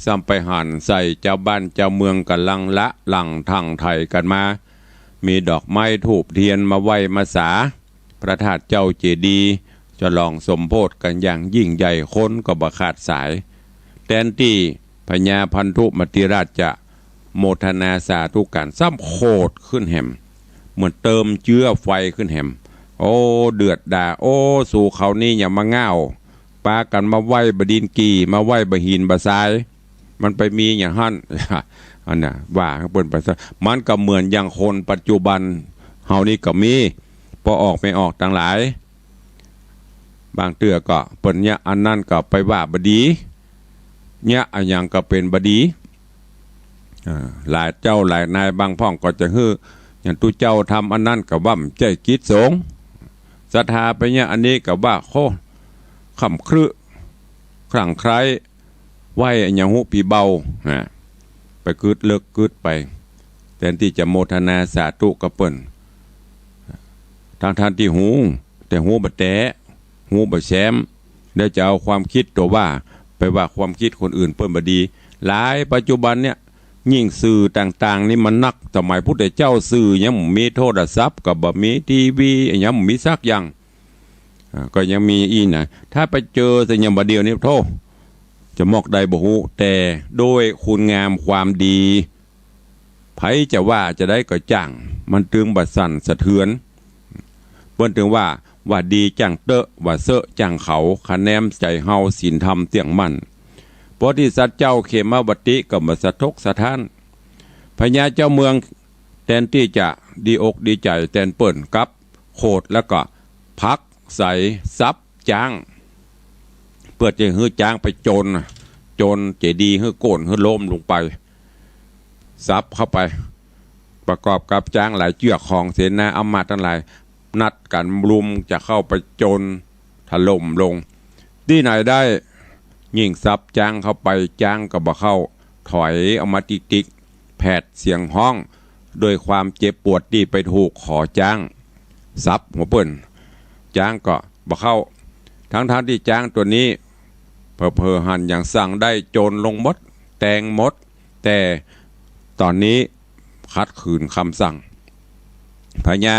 ซ้ำไปหันใส่จาวบ้านจาวเมืองก่ำลังละหลั่งถ่างไถ่กั๋นมา มีดอกไม้ธูปเตียนมาไหว้มาสา พระธาตุเจ้าเจดีย์ ฉลองสมโภชกั๋นอย่างยิ่งใหญ่ คนก็บ่ขาดสาย แตนตี้พญาพันธุมติราชจะโมทนาสาธุกั๋น ซ้ำโขดขึ้นแหม เหมือนเติมเจื๊อไฟขึ้นแหม โอ้ เดือดดา โอ้ สูเขานี่อย่ามาง่าว ปากั๋นมาไหว้บ่าดินกี่ มาไหว้บ่าหินบ่าทราย มันไปมีอย่างหั้น อันน่ะ ว่าเปิ้นไปซะ มันก็เหมือนอย่างคนปัจจุบันเฮานี่ก็มี ปอออกไม่ออกตังหลาย บางเตื้อก็เปิ้นเยียะอันนั้นก็ไปว่าบ่ดี เยียะอะหยังก็เป๋นบ่ดี อ่า หลายเจ้าหลายนายบางพ่องก็จะหื้อ อย่างตุ๊เจ้าทำอันนั้นก็ว่าบ่ใจ้กิจสงฆ์ ศรัทธาไปเยียะอันนี้ก็ว่า โอ้ ค่ำครึ คลั่งไคล้ ไหว้อะหยังฮู้ปี้เบา นะ ไปกึ๊ดเลิกกึ๊ดไป แตนตี้จะโมทนาสาธุกับเปิ้น ตังๆ ตี้ฮู้ แต่ฮู้บ่แต๊ ฮู้บ่แซ้ม แล้วจะเอาความกึ๊ดตั๋วว่า ไปว่าความกึ๊ดคนอื่นเปิ้นบ่ดี หลายปัจจุบันเนี่ย ยิ่งสื่อต่างๆ นี่มันนัก สมัยพุทธเจ้าสื่อยังบ่มี โทรศัพท์ก็บ่มี ทีวียังบ่มีสักอย่าง อ่า ก็ยังมีอี้นะ ถ้าไปเจอเสียอย่างบ่าเดี่ยวนี้ โธ่ จะมอกใดบ่ฮู้ แต่ด้วยคุณงามความดี ใผจะว่าจะใดก็จ้าง มันตึงบ่สั่นสะเทือน เปิ้นตึงว่า ว่าดีจ้างเต๊อะ ว่าเซอะจ้างเขา คะแนนใจ๋เฮาศีลธรรมเตี้ยงมั่น โพธิสัตว์เจ้าเขมวัตติก็บ่สะทกสะท้าน พญาเจ้าเมืองแตนตี้จะดีอกดีใจ๋แตนเปิ้น กลับโขดแล้วก็ผลักใสสับจ๊าง เปื้อจะหื้อจ๊างไปจน จนเจดีย์หื้อโก้นหื้อล้มลงไป สับเข้าไป ประกอบกับจ๊างหลายเจื้อกของเสนาอำมาตย์ตังหลาย นัดกั๋นรุมจะเข้าไปจนถล่มลง ตี้ไหนได้ ยิ่งสับจ๊างเข้าไป จ๊างก็บ่เข้า ถอยออกมาติ๊กๆ แผดเสียงฮ้อง ด้วยความเจ็บปวดตี้ไปถูกขอจ๊าง สับหัวเปิ้น จ๊างก็บ่เข้า ทั้งๆ ตี้จ๊างตั๋วนี้ เผลอๆ หันอย่างสั่งได้โจรลงหมด แตงหมด แต่ต๋อนนี้ขัดขืนกำสั่ง พญา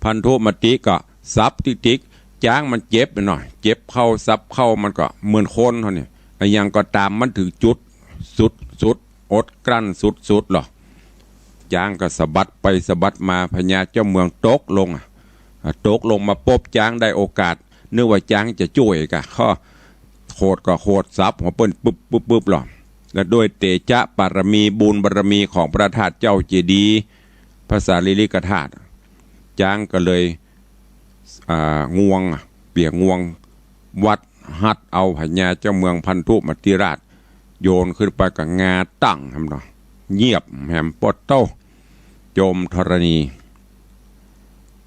พันธุมัตติก็สับติ๊กๆ จ๊างมันเจ็บหน่อย เจ็บเข้าสับเข้ามันก็เหมือนคนเฮานี่ อะหยังก็ต๋ามมันถึงจุดสุดๆ อดกลั้นสุดๆ หรอ จ๊างก็สะบัดไปสะบัดมา พญาเจ้าเมืองตกลงอะ อ่ะ ตกลงมาปุ๊บ จ๊างได้โอกาส นึกว่าจ๊างจะจ้วยกะ ข้อโขดก็โขดสับหัวเปิ้นปึ๊บปึ๊บปึ๊บหรอ และด้วยเตจะบารมี บุญบารมีของพระธาตุเจ้าเจดีย์ พระสารีริกธาตุ จ๊างก็เลย อ่า งวงอะ เปียงงวง วัดฮัดเอาพญาเจ้าเมืองพันธุมัตติราช โยนขึ้นไปก็งาตั้งแหมเนาะ เยียบแหม ปอดโต้ จมธรณี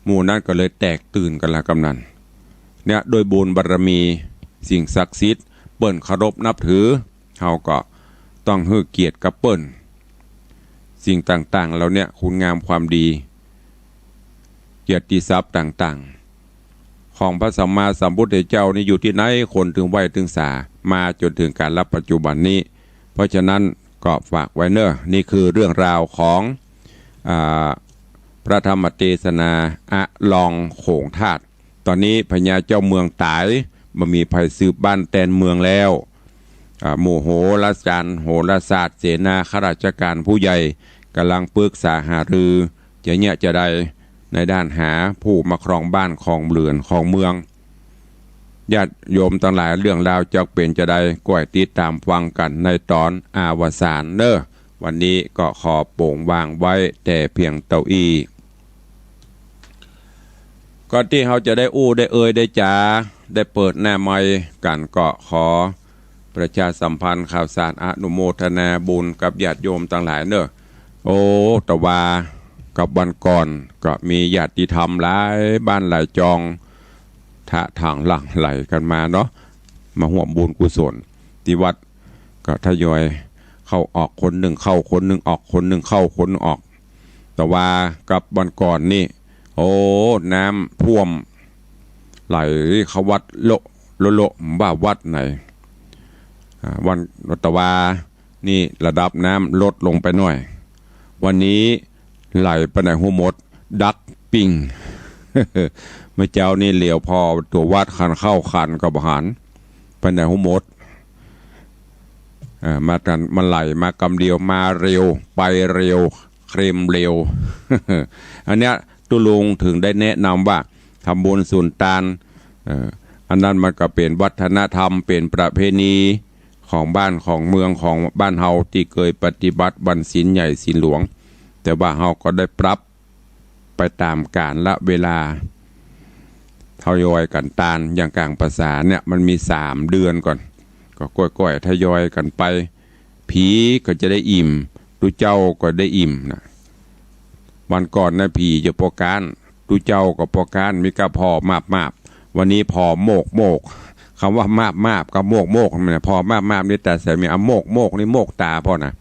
หมู่นั้นก็เลยแตกตื่นกั๋นละกำนั้น เนี่ย ด้วยบุญบารมีสิ่งศักดิ์สิทธิ์ เปิ้นเคารพนับถือ เฮาก็ต้องหื้อเกียรติกับเปิ้น สิ่งต่างๆ เหล่าเนี้ย คุณงามความดี เกียรติศัพท์ต่างๆ ของพระสัมมาสัมพุทธเจ้านี่อยู่ตี้ไหน คนตึงไหว้ตึงสา มาจ๋นเถิงก๋าลปัจจุบันนี้ เพราะฉะนั้นก็ฝากไว้เน่อ นี่คือเรื่องราวของ อ่า พระธรรมเตสนา อะลองโขงธาตุ ต๋อนนี้พญาเจ้าเมืองต๋าย บ่มีใผสืบบ้านแตนเมืองแล้ว อ่า หมู่โหราจารย์ โหราศาสตร์ เสนาข้าราชการผู้ใหญ่ ก่ำลังปรึกษาหารือ จะเยียะจะใด ในด้านหาผู้มาครองบ้านครองเรือนครองเมือง ญาติโยมตังหลาย เรื่องราวจะเป๋นจะใด ก้อยติดต๋ามฟังกั๋นในต๋อนอวสานเน่อ วันนี้ก็ขอโป๋งวางไว้แต่เพียงเต้าอี้ ก่อนตี้เฮาจะได้อู้ได้เอ่ยได้จ๋า ได้เปิดหน้าไมค์กั๋น ก็ขอประชาสัมพันธ์ข่าวสาร อนุโมทนาบุญกับญาติโยมตังหลายเน่อ โอ้ ตะวากับวันก่อนก็มีญาติธรรมหลายบ้านหลายจอง ทะถางหลั่งไหลกั๋นมาเนาะ มาฮ่วมบุญกุศลตี้วัด ก็ทยอยเข้าออก คนนึ่งเข้าคนนึ่งออก คนนึ่งเข้าคนนึ่งออก ตะวากับวันก่อนนี่ โอ้ น้ำท่วมไหลเข้าวัดโละโละโละ บ่าวัดไหน อ่า วัน ตะวานี่ระดับน้ำลดลงไปหน่อย วันนี้ไหลไปไหนฮู้หมด ดักปิ่ง เมื่อเจ๊านี่เหลียวผ่อตั๋ววัด คันเข้าคันก็บ่หัน ไปไหนฮู้หมด อ่า มากั๋น มันไหลมากำเดียว มาเร็ว ไปเร็ว เคลมเร็ว อันเนี้ยตุ๊ลุงถึงได้แนะนำว่าทำบุญสุนตาน เอ่อ อันนั้นมันก็เป๋นวัฒนธรรม เป๋นประเพณีของบ้านของเมืองของบ้านเฮาตี้เกยปฏิบัติวันศีลใหญ่ศีลหลวง แต่ว่าเฮาก็ได้ปรับ ไปต๋ามกาลเวลา ทยอยกั๋นตาน อย่างก๋างพรรษาเนี่ย มันมีสามเดือนก่อน ก็ก้อยๆ ทยอยกั๋นไป ผีก็จะได้อิ่ม ตุ๊เจ้าก็ได้อิ่มนะ วันก่อนนะ ผีจะป้อก๊าน ตุ๊เจ้าก็ป้อก๊าน มีก้าผ่อมาบๆ วันนี้ผ่อโมกๆ กำว่ามาบๆ กับโมกๆ มันนะ ผ่อมาบๆ นี่ต๋าใสมี อะ โมกๆ นี่โมกต๋าพ่อนะ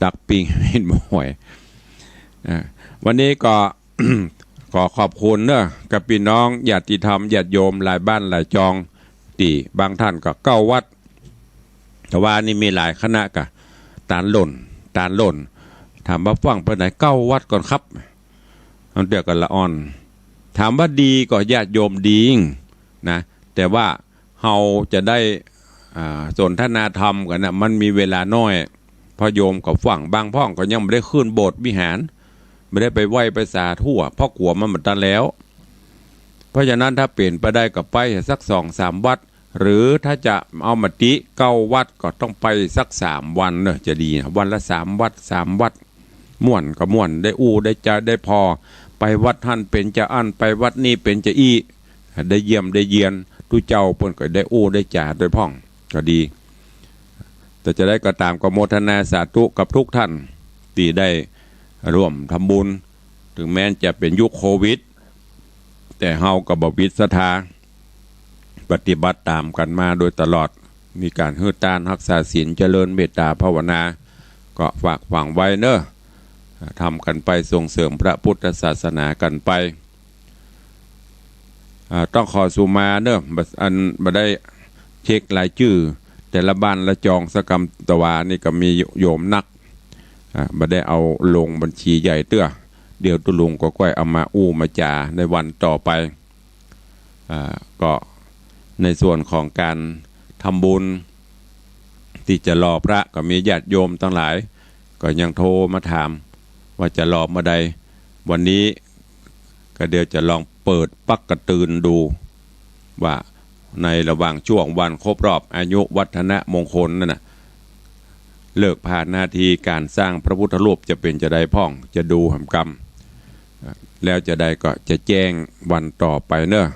ดักปิ่ง เห็นบ่อย อ่า วันนี้ก็ ขอขอบคุณเน่อ กับปี้น้องญาติธรรมญาติโยมหลายบ้านหลายจอง ตี้บางต้านก็เก๊าวัด แต่ว่านี่มีหลายคณะกะ ตานหล่น ตานหล่น ถามว่าฟั่งไปไหน เก้าวัดก่อนครับ อันเดียวกันละอ่อน ถามว่าดีก็ญาติโยมดีนะ แต่ว่าเฮาจะได้ อ่า สนทนาธรรมกั๋นนะ มันมีเวลาน้อย เพราะโยมก็ฟั่ง บางพ่องก็ยังบ่ได้ขึ้นโบสถ์วิหาร บ่ได้ไปไหว้ไปสาธุอะ เพราะกั๋วมันบ่ตันแล้ว เพราะฉะนั้นถ้าเป๋นไปได้ก็ไปสักสองสามวัด หรือถ้าจะเอามาติเก้าวัดก็ต้องไปสักสามวันเนอะ จะดีนะ วันละสามวัด สามวัด ม่วนก็ม่วน ได้อู้ได้จาได้ผ่อ ไปวัดหั้นเป๋นจาอั้น ไปวัดนี้เป๋นจาอี้ ได้เยี่ยมได้เยียน ตุ๊เจ้าเปิ้นก็ได้อู้ได้จาโดยพ่อง ก็ดี แต่จะได้ก็ต๋ามก็โมทนาสาธุกับทุกท่านตี้ได้ร่วมทำบุญ ถึงแม้จะเป๋นยุคโควิด แต่เฮาก็บ่หวิดศรัทธา ปฏิบัติต๋ามกั๋นมาโดยตลอด มีก๋านหื้อตาน ฮักษาศีล เจริญเมตต๋าภาวนา ก็ฝากฝังไว้เนอะ ทำกั๋นไป ส่งเสริมพระพุทธศาสนากั๋นไป อ่า ต้องขอสุมาเนอะ บ่ อันบ่ได้เช็ครายจื้อแต่ละบ้านละจองสักกำ ตะวานี่ก็มีโยมนัก อ่า บ่ได้เอาลงบัญชีใหญ่เตื้อ เดี๋ยวตุ๊ลุงก็ก้อยเอามาอู้มาจ๋าในวันต่อไป อ่า ก็ในส่วนของก๋านทำบุญตี้จะหล่อพระก็มีญาติโยมตังหลาย ก็ยังโทรมาถามว่าจะหล่อเมื่อใด วันนี้ก็เดี๋ยวจะลองเปิดปั๊กกระตือนดู ว่าในระหว่างช่วงวันครบรอบอายุวัฒนมงคลนั่นน่ะ ฤกษ์ผานาทีก๋านสร้างพระพุทธรูปจะเป๋นจาใดพ่อง จะดูหำกำ แล้วจาใดก็จะแจ้งวันต่อไปเนอะ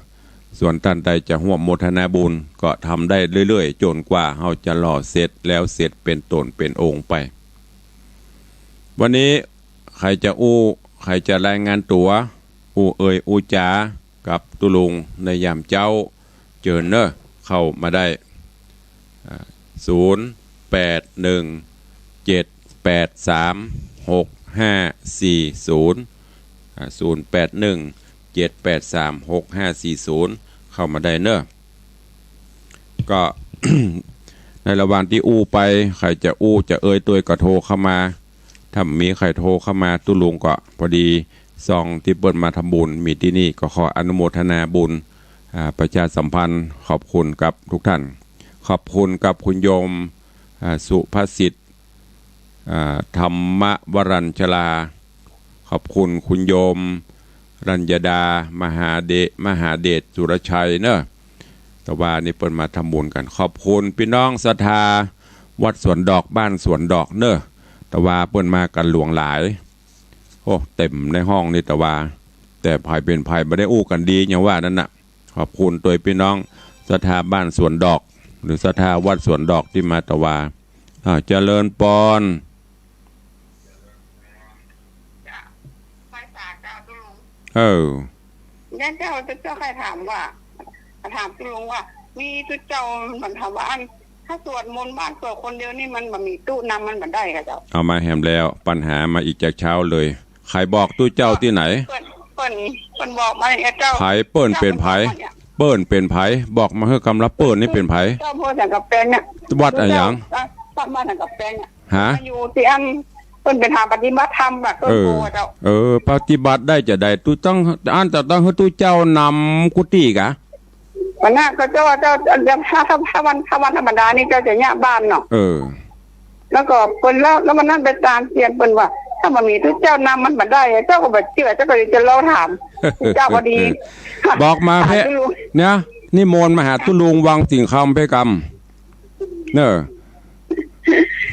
ส่วนต้านใดจะฮ่วมโมทนาบุญก็ทำได้เรื่อยๆ จ๋นกว่าเฮาจะหล่อเสร็จแล้วเสร็จเป๋นต๋นเป๋นองค์ไป วันนี้ใผจะอู้ ใผจะรายงานตั๋ว อู้เอ่ยอู้จ๋ากับตุ๊ลุงในยามเจ๊า เจิญเนอะ เข้ามาได้ อ่า ศูนย์แปดหนึ่งเจ็ดแปดสามหกห้าสี่ศูนย์ อ่า ศูนย์แปดหนึ่งเจ็ดแปดสามหกห้าสี่ศูนย์ เข้ามาได้เนอะ ก็ ในระหว่างตี้อู้ไป ใผจะอู้จะเอ่ยตวยก็โทรเข้ามา ถ้ามีใผโทรเข้ามาตุ๊ลุงก็พอดี ซองตี้เปิ้นมาทำบุญมีตี้นี่ ก็ขออนุโมทนาบุญ อ่า ประชาสัมพันธ์ ขอบคุณกับทุกท่าน ขอบคุณกับคุณโยม อ่า สุภสิทธิ์ อ่า ธรรมวรัญชลา ขอบคุณคุณโยมรัญญดา มหาเดช มหาเดชสุรชัยเนอะ ตะวานี่เปิ้นมาทำบุญกั๋น ขอบคุณปี้น้องศรัทธาวัดสวนดอก บ้านสวนดอกเนอะ ตะวาเปิ้นมากั๋นหลวงหลาย โอ้ เต็มในห้องนี่ตะวา แต่ใผเป๋นใผบ่ได้อู้กั๋นดี อย่างว่านั้นน่ะ ขอบคุณตวยปี้น้องศรัทธาบ้านสวนดอก หรือศรัทธาวัดสวนดอกตี้มาตะวา อ่า เจริญปอน เออ เนี่ยเจ้า เจ้าใค่ถามว่า ถามตุ๊ลุงว่า มีตุ๊เจ้า มันถามว่า อัน ถ้าสวดมนต์บ้านสวดคนเดียวนี่มันบ่มีตุ๊นำมันบ่ได้ก่ะเจ้า เอามาแหมแล้ว ปัญหามาอีกจากเช้าเลย ใผบอกตุ๊เจ้าตี้ไหน เปิ้น เปิ้น เปิ้นบอกมาอย่างเงี้ยเจ้า ใผ เปิ้นเป๋นใผ เปิ้นเป๋นใผ บอกมาหื้อกำลับ เปิ้นนี่เป๋นใผ เจ้าพ่อสังกะแปงเนี่ย วัดอะหยัง เจ้า วัดบ้านสังกะแปงเนี่ย ฮะ อยู่ตี้อัน เปิ้นไปหาปฏิบัติธรรมอะ ต้นโพธิ์อะเจ้า เออ ปฏิบัติได้จาใด ตุ๊ต้อง อันจะต้องหื้อตุ๊เจ้านำกุฏิกะ วันนั้นก็เจ้า เจ้า เจ้า ถ้า ถ้า ถ้าวัน ถ้าวันธรรมดานี่เจ้าจะเยียะบ้านเนาะ เออ แล้วก็เปิ้น แล้ว แล้ววันนั้นไปตามเตียนเปิ้นว่า ถ้าบ่มีตุ๊เจ้านำมันบ่ได้ เจ้าก็บ่เจื้อ เจ้าก็เลยจะลองถาม เจ้าพอดี บอกมา ถาม เพ่ ตุ๊ลุง เนี่ย นิมนต์มาหาตุ๊ลุงวังสิงห์คำเพ่กำ เนอะ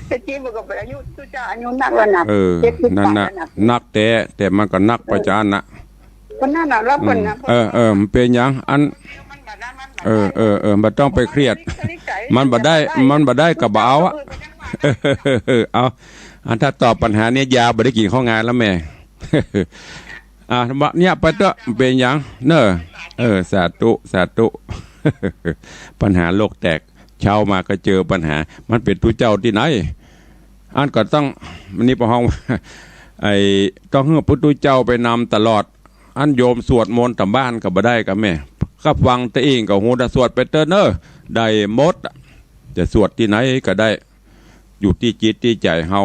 แต่จริงมันก็เป๋นอายุตุ๊เจ้าอายุนักแล้วนะ เออ เจ็ดสิบ นั่นน่ะ กว่าแล้วนะ นักแต๊ แต่มันก็นักไปจานน่ะ คนนั้นน่ะ แล้วเปิ้นน่ะ เออ เออ มันเป๋นหยัง อัน เออ เออ เออ บ่ต้องไปเครียด มันบ่ได้ มันบ่ได้ก็บ่เอาอะ เออ เอา อันถ้าตอบปัญหาเนี่ยยาว บ่ได้กิ๋นข้าวงานแล้วแม่ อ่ะ เนี่ยไปเต๊อะ เป๋นหยัง เนอะ เออ สาธุ สาธุ ปัญหาโลกแตก เช้ามาก็เจอปัญหา มันเป๋นตุ๊เจ้าตี้ไหน อันก็ต้อง อันนี้ปะฮ้อง ไอ้ ต้องหื้อตุ๊เจ้าไปนำตลอด อันโยมสวดมนต์ต๋ามบ้านก็บ่ได้กะแม่ ก็ฟังตนเองก็ฮู้ แต่สวดไปเต๊อะเนอะ ได้หมดอะ จะสวดตี้ไหนก็ได้ อยู่ตี้จิตตี้ใจ๋เฮา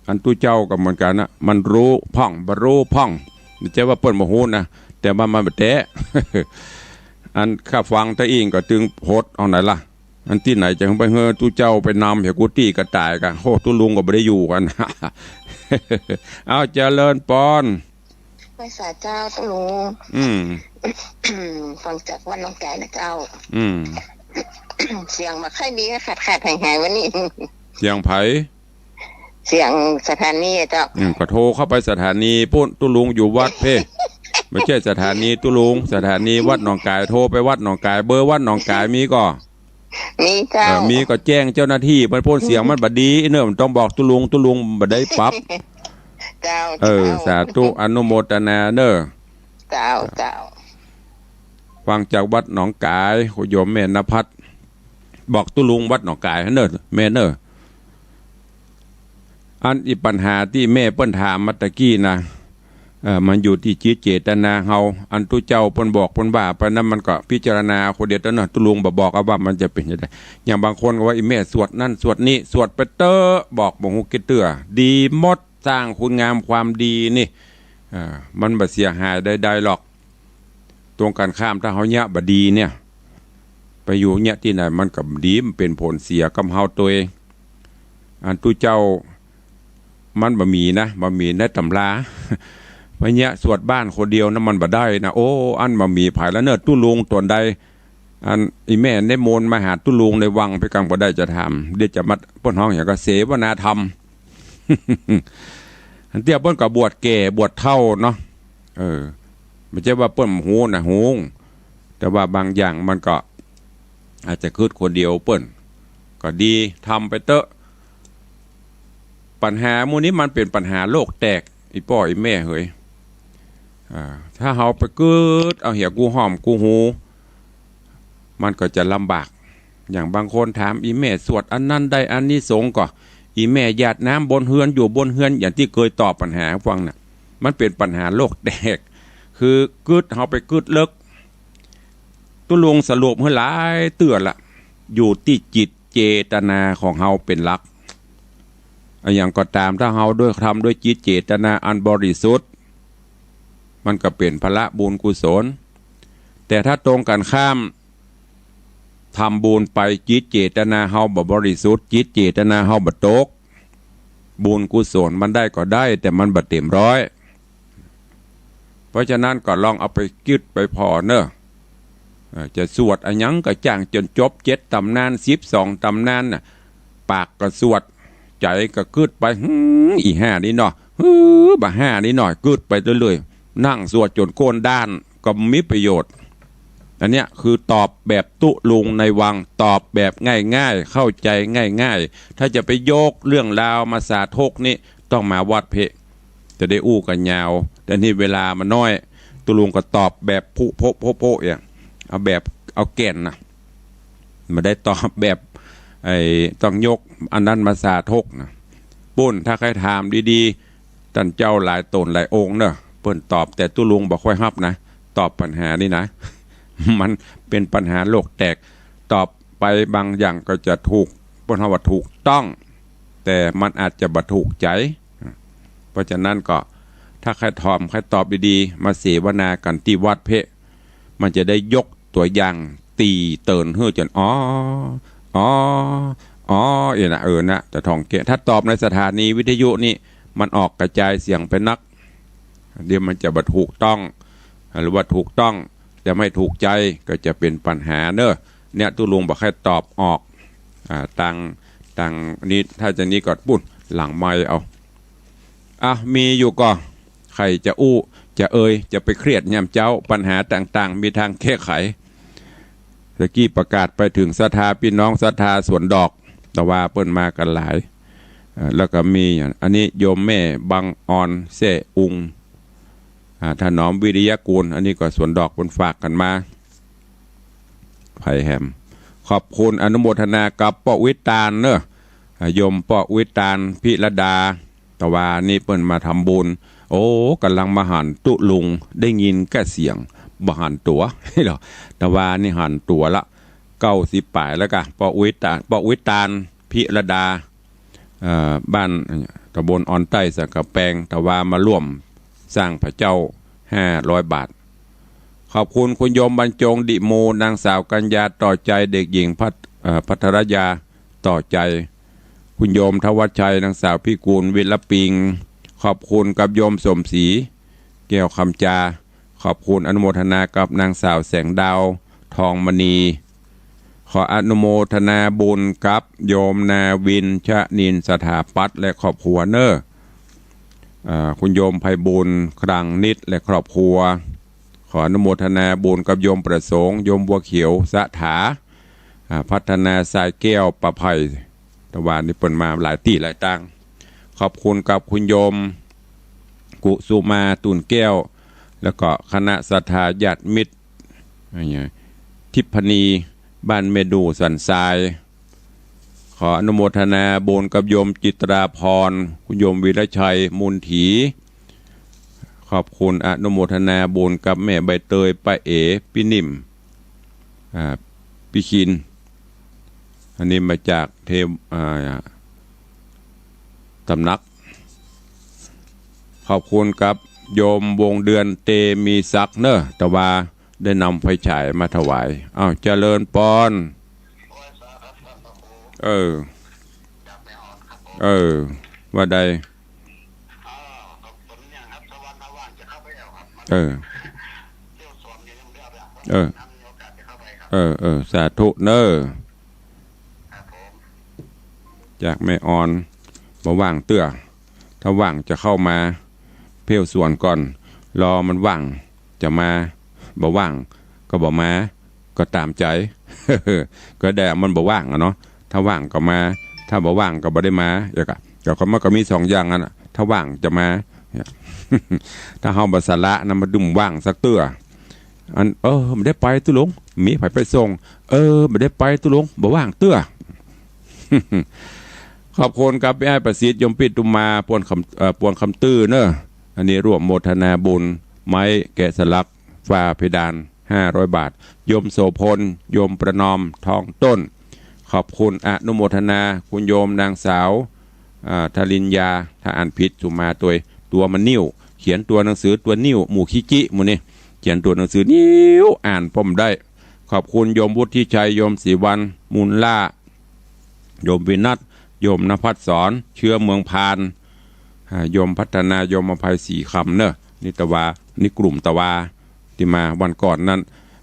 อันตุ๊เจ้าก็เหมือนกั๋นนะ มันฮู้พ่อง บ่ฮู้พ่อง บ่ใจ้ว่าเปิ้นบ่ฮู้นะ แต่ว่ามันบ่แต๊ อันข้าฟังตะอิ้งก็ตึงหดเอาไหนล่ะ อันตี้ไหนจะไปหื้อตุ๊เจ้าไปนำเหียกู้ตี้กระต่ายกะ โห ตุ๊ลุงก็บ่ได้อยู่กั๋น เอา เจริญปอน ไหว้สาเจ้าตุ๊ลุง อืม ฟังจากวัดหนองก๋ายนะเจ้า อืม เสียงบ่ค่อยดี ขาดๆ หายๆ วันนี้ เสียงใผ เสียงสถานีอะเจ้า อืม ก็โทรเข้าไปสถานีปู๊น ตุ๊ลุงอยู่วัดเพ่ บ่ใจ้สถานีตุ๊ลุง สถานีวัดหนองก๋าย โทรไปวัดหนองก๋าย เบอร์วัดหนองก๋ายมีก่อ มีเจ้า เออ มีก็แจ้งเจ้าหน้าตี้ มันปู๊นเสียงมันบ่ดีเน่อ มันต้องบอกตุ๊ลุง ตุ๊ลุงบ่ได้ปรับ เจ้า เออ เจ้า สาธุ อนุโมทนาเน่อ เจ้า เจ้า ฟังจากวัดหนองก๋าย โยมแม่นภัส บอกตุ๊ลุงวัดหนองก๋ายเน่อ แม่เน่อ อันอี้ปัญหาตี้แม่เปิ้นถามมาตะกี้นะ เอ่อ มันอยู่ตี้จิตเจตนาเฮา อันตุ๊เจ้าเปิ้นบอกเปิ้นว่าไปนั้น มันก็พิจารณาคนเดียวเต้าเน่อ ตุ๊ลุงบ่บอกเอาว่ามันจะเป๋นจะใด อย่างบางคนก็ว่า อี้แม่สวดนั้นสวดนี้ สวดไปเต๊อะ บอกบ่ฮู้กี่เตื้อ ดีหมด สร้างคุณงามความดีนี่ เอ่อ มันบ่เสียหายใดๆ หรอก ตรงกั๋นข้าม ถ้าเฮาเยียะบ่ดีเนี่ย ไปอยู่เยียะตี้ไหนมันก็บ่ดี มันเป๋นผลเสียกับเฮาตวย อันตุ๊เจ้า มันบ่มีนะ บ่มีในต๋ำรา ไปเยียะสวดบ้านคนเดียวนะ มันบ่ได้นะ โอ้ อันบ่มีใผละเน่อ ตุ๊ลุงต๋นใด อันอี้แม่นิมนต์มาหาตุ๊ลุงในวัง ไปกั๋งบ่ได้จะถาม เดี๋ยวจะมา เปิ้นฮ้องหยังก็เสวนาธรรม อันเตี้ยเปิ้นก็บวชแก่บวชเฒ่าเนาะ เออ บ่ใจ้ว่าเปิ้นบ่ฮู้นะ ฮู้ แต่ว่าบางอย่างมันก็อาจจะกึ๊ดคนเดียวเปิ้น ก็ดี ทำไปเต๊อะ ปัญหาหมู่นี้มันเป๋นปัญหาโลกแตก อี้ป้ออี้แม่เหย อ่า ถ้าเฮาไปกึ๊ดเอาเหียกู้ห้อมกู้ฮู มันก็จะลำบาก อย่างบางคนถาม อี้แม่สวดอันนั้นได้อานิสงส์ก่อ อี้แม่หยาดน้ำบนเฮือน อยู่บนเฮือน อย่างตี้เกยตอบปัญหาฟังน่ะ มันเป๋นปัญหาโลกแตก คือกึ๊ด เฮาไปกึ๊ดเลิก ตุ๊ลุงสรุปหื้อหลายเตื้อละ อยู่ตี้จิตเจตนาของเฮาเป๋นหลัก อะหยังก็ต๋าม ถ้าเฮาด้วย ทำด้วยจิตเจตนาอันบริสุทธิ์ มันก็เป๋นผละบุญกุศล แต่ถ้าตรงกั๋นข้าม ทำบุญไปจิตเจตนาเฮาบ่บริสุทธิ์ จิตเจตนาเฮาบ่ตก บุญกุศลมันได้ก็ได้ แต่มันบ่เต๋มร้อย เพราะฉะนั้นก็ลองเอาไปกึ๊ดไปผ่อเน่อ เอ่อ จะสวดอะหยังก็จ้างจ๋นจบเจ็ดต๋ำนาน สิบสองต๋ำนานน่ะ ปากก็สวด ใจ๋ก็กึ๊ดไป หืม อี้ห้านี้เนาะ หืม บ่าห้านี้เนาะ กึ๊ดไปเรื่อยๆ นั่งสวดจ๋นโก้นด้านก็บ่มีประโยชน์ อันเนี้ยคือตอบแบบตุ๊ลุงในวัง ตอบแบบง่ายๆ เข้าใจ๋ง่ายๆ ถ้าจะไปยกเรื่องราวมาสาธกนี่ ต้องมาวัดเพ่ จะได้อู้กั๋นยาว แต่นี่เวลามันน้อย ตุ๊ลุงก็ตอบแบบผุโพะโพะโพะเนี่ย เอาแบบ เอาแก่นน่ะ บ่ได้ตอบแบบ ไอ้ ต้องยกอันนั้นมาสาธกนะ ปู๊น ถ้าใค่ถามดีๆ ต้านเจ้าหลายต๋นหลายองค์เน่อ เปิ้นตอบ แต่ตุ๊ลุงบ่ค่อยฮับนะ ตอบปัญหานี่นะ มันเป๋นปัญหาโลกแตก ตอบไปบางอย่างก็จะถูก เปิ้นฮ้องว่าถูกต้อง แต่มันอาจจะบ่ถูกใจ๋ เพราะฉะนั้นก็ ถ้าใค่ถาม ใค่ตอบดีๆ มาเสวนากั๋นตี้วัดเพ่ มันจะได้ยกตั๋วอย่าง ตี้เติ่นหื้อจ๋น อ๋อ อ๋อ อ๋อ เออนะ เออนะ จะท่องแก้ ถ้าตอบในสถานีวิทยุนี่ มันออกกระจายเสียงไปนัก เดี๋ยวมันจะบ่ถูกต้อง หรือว่าถูกต้อง แต่ไม่ถูกใจ๋ ก็จะเป๋นปัญหาเน่อ เนี่ย ตุ๊ลุงบ่ใค่ตอบออก อ่า ตาง ตางนี้ ถ้าจะนี้ก็ปู๊น หลังไมค์เอา อ่ะ มีอยู่ก่อ ใค่จะอู้ จะเอ่ย จะไปเครียดยามเจ๊า ปัญหาต่างๆ มีตางแก้ไข ตะกี้ประกาศไปเถิงศรัทธา ปี้น้องศรัทธาสวนดอก ตะวาเปิ้นมากั๋นหลาย เอ่อ แล้วก็มีอย่าง อันนี้โยมแม่บังออนแซ่อุง อ่า ถนอมวิริยกูล อันนี้ก็สวนดอกเปิ้นฝากกั๋นมา ไผแหม ขอบคุณอนุโมทนากับป้อวิตาลเน่อ อ่า โยมป้อวิตาลพิรดา ตะวานี่เปิ้นมาทำบุญ โอ้ ก่ำลังมาหันตุ๊ลุง ได้ยินแก่เสียง บ่หันตั๋ว ตะวานี่หันตั๋วละ เก้าสิบป๋ายแล้วกะ ป้ออุ๊ยตาล ป้ออุ๊ยตาล พิรดา เอ่อ บ้าน ตำบลออนใต้ สันกำแปง ตะวา มาร่วมสร้างพระเจ้า ห้าร้อยบาท ขอบคุณคุณโยมบรรจง ดิโม นางสาวกัญญา ต่อใจ เด็กหญิงพัท เอ่อ พัทรยา ต่อใจ คุณโยมธวัชชัย นางสาวพิกูล วิรปิง ขอบคุณกับโยมสมศรี แก้วคำจา ขอบคุณอนุโมทนากับนางสาวแสงดาว ทองมณี ขออนุโมทนาบุญกับโยมนาวิน ชนินทร์ สถาปัตย์ และครอบครัวเนอะ อ่า คุณโยมไพบูลย์ คลังนิตย์ และครอบครัว ขออนุโมทนาบุญกับโยมประสงค์ โยมบัวเขียว สถา อ่า พัฒนา ทรายแก้ว ประไพ ตะวา นี่เปิ้นมาหลายตี้หลายตาง ขอบคุณกับคุณโยมกุสุมา ตุ่นแก้ว แล้วก็คณะศรัทธาญาติมิตร อะไรเงี้ย ทิพย์พนี บ้านแม่ดู่ สันทราย ขออนุโมทนาบุญกับโยมจิตราพร คุณโยมวีรชัย มูลถี ขอบคุณอนุโมทนาบุญกับแม่ใบเตย ป้าเอ๋ ปี้นิ่ม อ่า ปี้คิน อันนี้มาจากเทพ อ่า ตำหนัก ขอบคุณกับโยมวงเดือน เตมีศักดิ์เนอะ ตะวา ได้นำไฟฉายมาถวาย อ้าว เจริญปอน เออ เออ ว่าใด เออ เออ เออ เออ สาธุเนอะ จากแม่ออน บ่ว่างเตื้อ ถ้าว่างจะเข้ามา เผ้าสวนก่อน รอมันว่าง จะมา บ่ว่างก็บ่มา ก็ต๋ามใจ๋ ก็ได้ มันบ่ว่างอะเนาะ ถ้าว่างก็มา ถ้าบ่ว่างก็บ่ได้มา เดี๋ยวก็ เดี๋ยวก็มันก็มีสองอย่างอะนะ ถ้าว่างจะมา ถ้าเฮาบ่สละนะ มันบ่ว่างสักเตื้อ อัน เออ บ่ได้ไปตุ๊ลุง มีใผไปส่ง เออ บ่ได้ไปตุ๊ลุง บ่ว่างเตื้อ ขอบคุณกับพี่อ้ายประสิทธิ์ โยมปิตุมา ปวนคำ เอ่อ ปวนคำตื้อเนอะ อันนี้ร่วมโมทนาบุญ ไม้แกะสลัก ฝาเพดาน ห้าร้อยบาท โยมโสภณ โยมประนอม ทองต้น ขอบคุณอนุโมทนา คุณโยมนางสาว อ่า ทริญญา ถ้าอ่านผิดสุมาตวย ตั๋วมันนิ่ว เขียนตั๋วหนังสือตั๋วนิ่ว หมู่ขี้จิ หมู่นี่ เขียนตั๋วหนังสือนิ่ว อ่านป้อมได้ ขอบคุณโยมวุฒิชัย โยมศรีวรรณ มูลล่า โยมวินัส โยมนภัสสร เชื้อเมืองพาน อ่า โยมพัฒนา โยมอภัย ศรีคำเนอะ นี่ตะวา นี่กลุ่มตะวา ตี้มาวันก่อนนั้น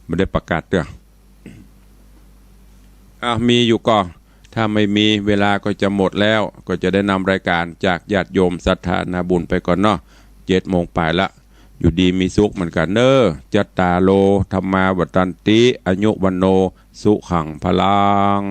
บ่ได้ประกาศเตื้อ อ่ะ มีอยู่ก่อ ถ้าไม่มี เวลาก็จะหมดแล้ว ก็จะได้นำรายการจากญาติโยมศรัทธานาบุญไปก่อนเนาะ เจ็ดโมงป๋ายละ อยู่ดีมีสุขเหมือนกันเนอะ จัตตาโร ธัมมา วัฑฒันติ อายุ วัณโณ สุขัง พลัง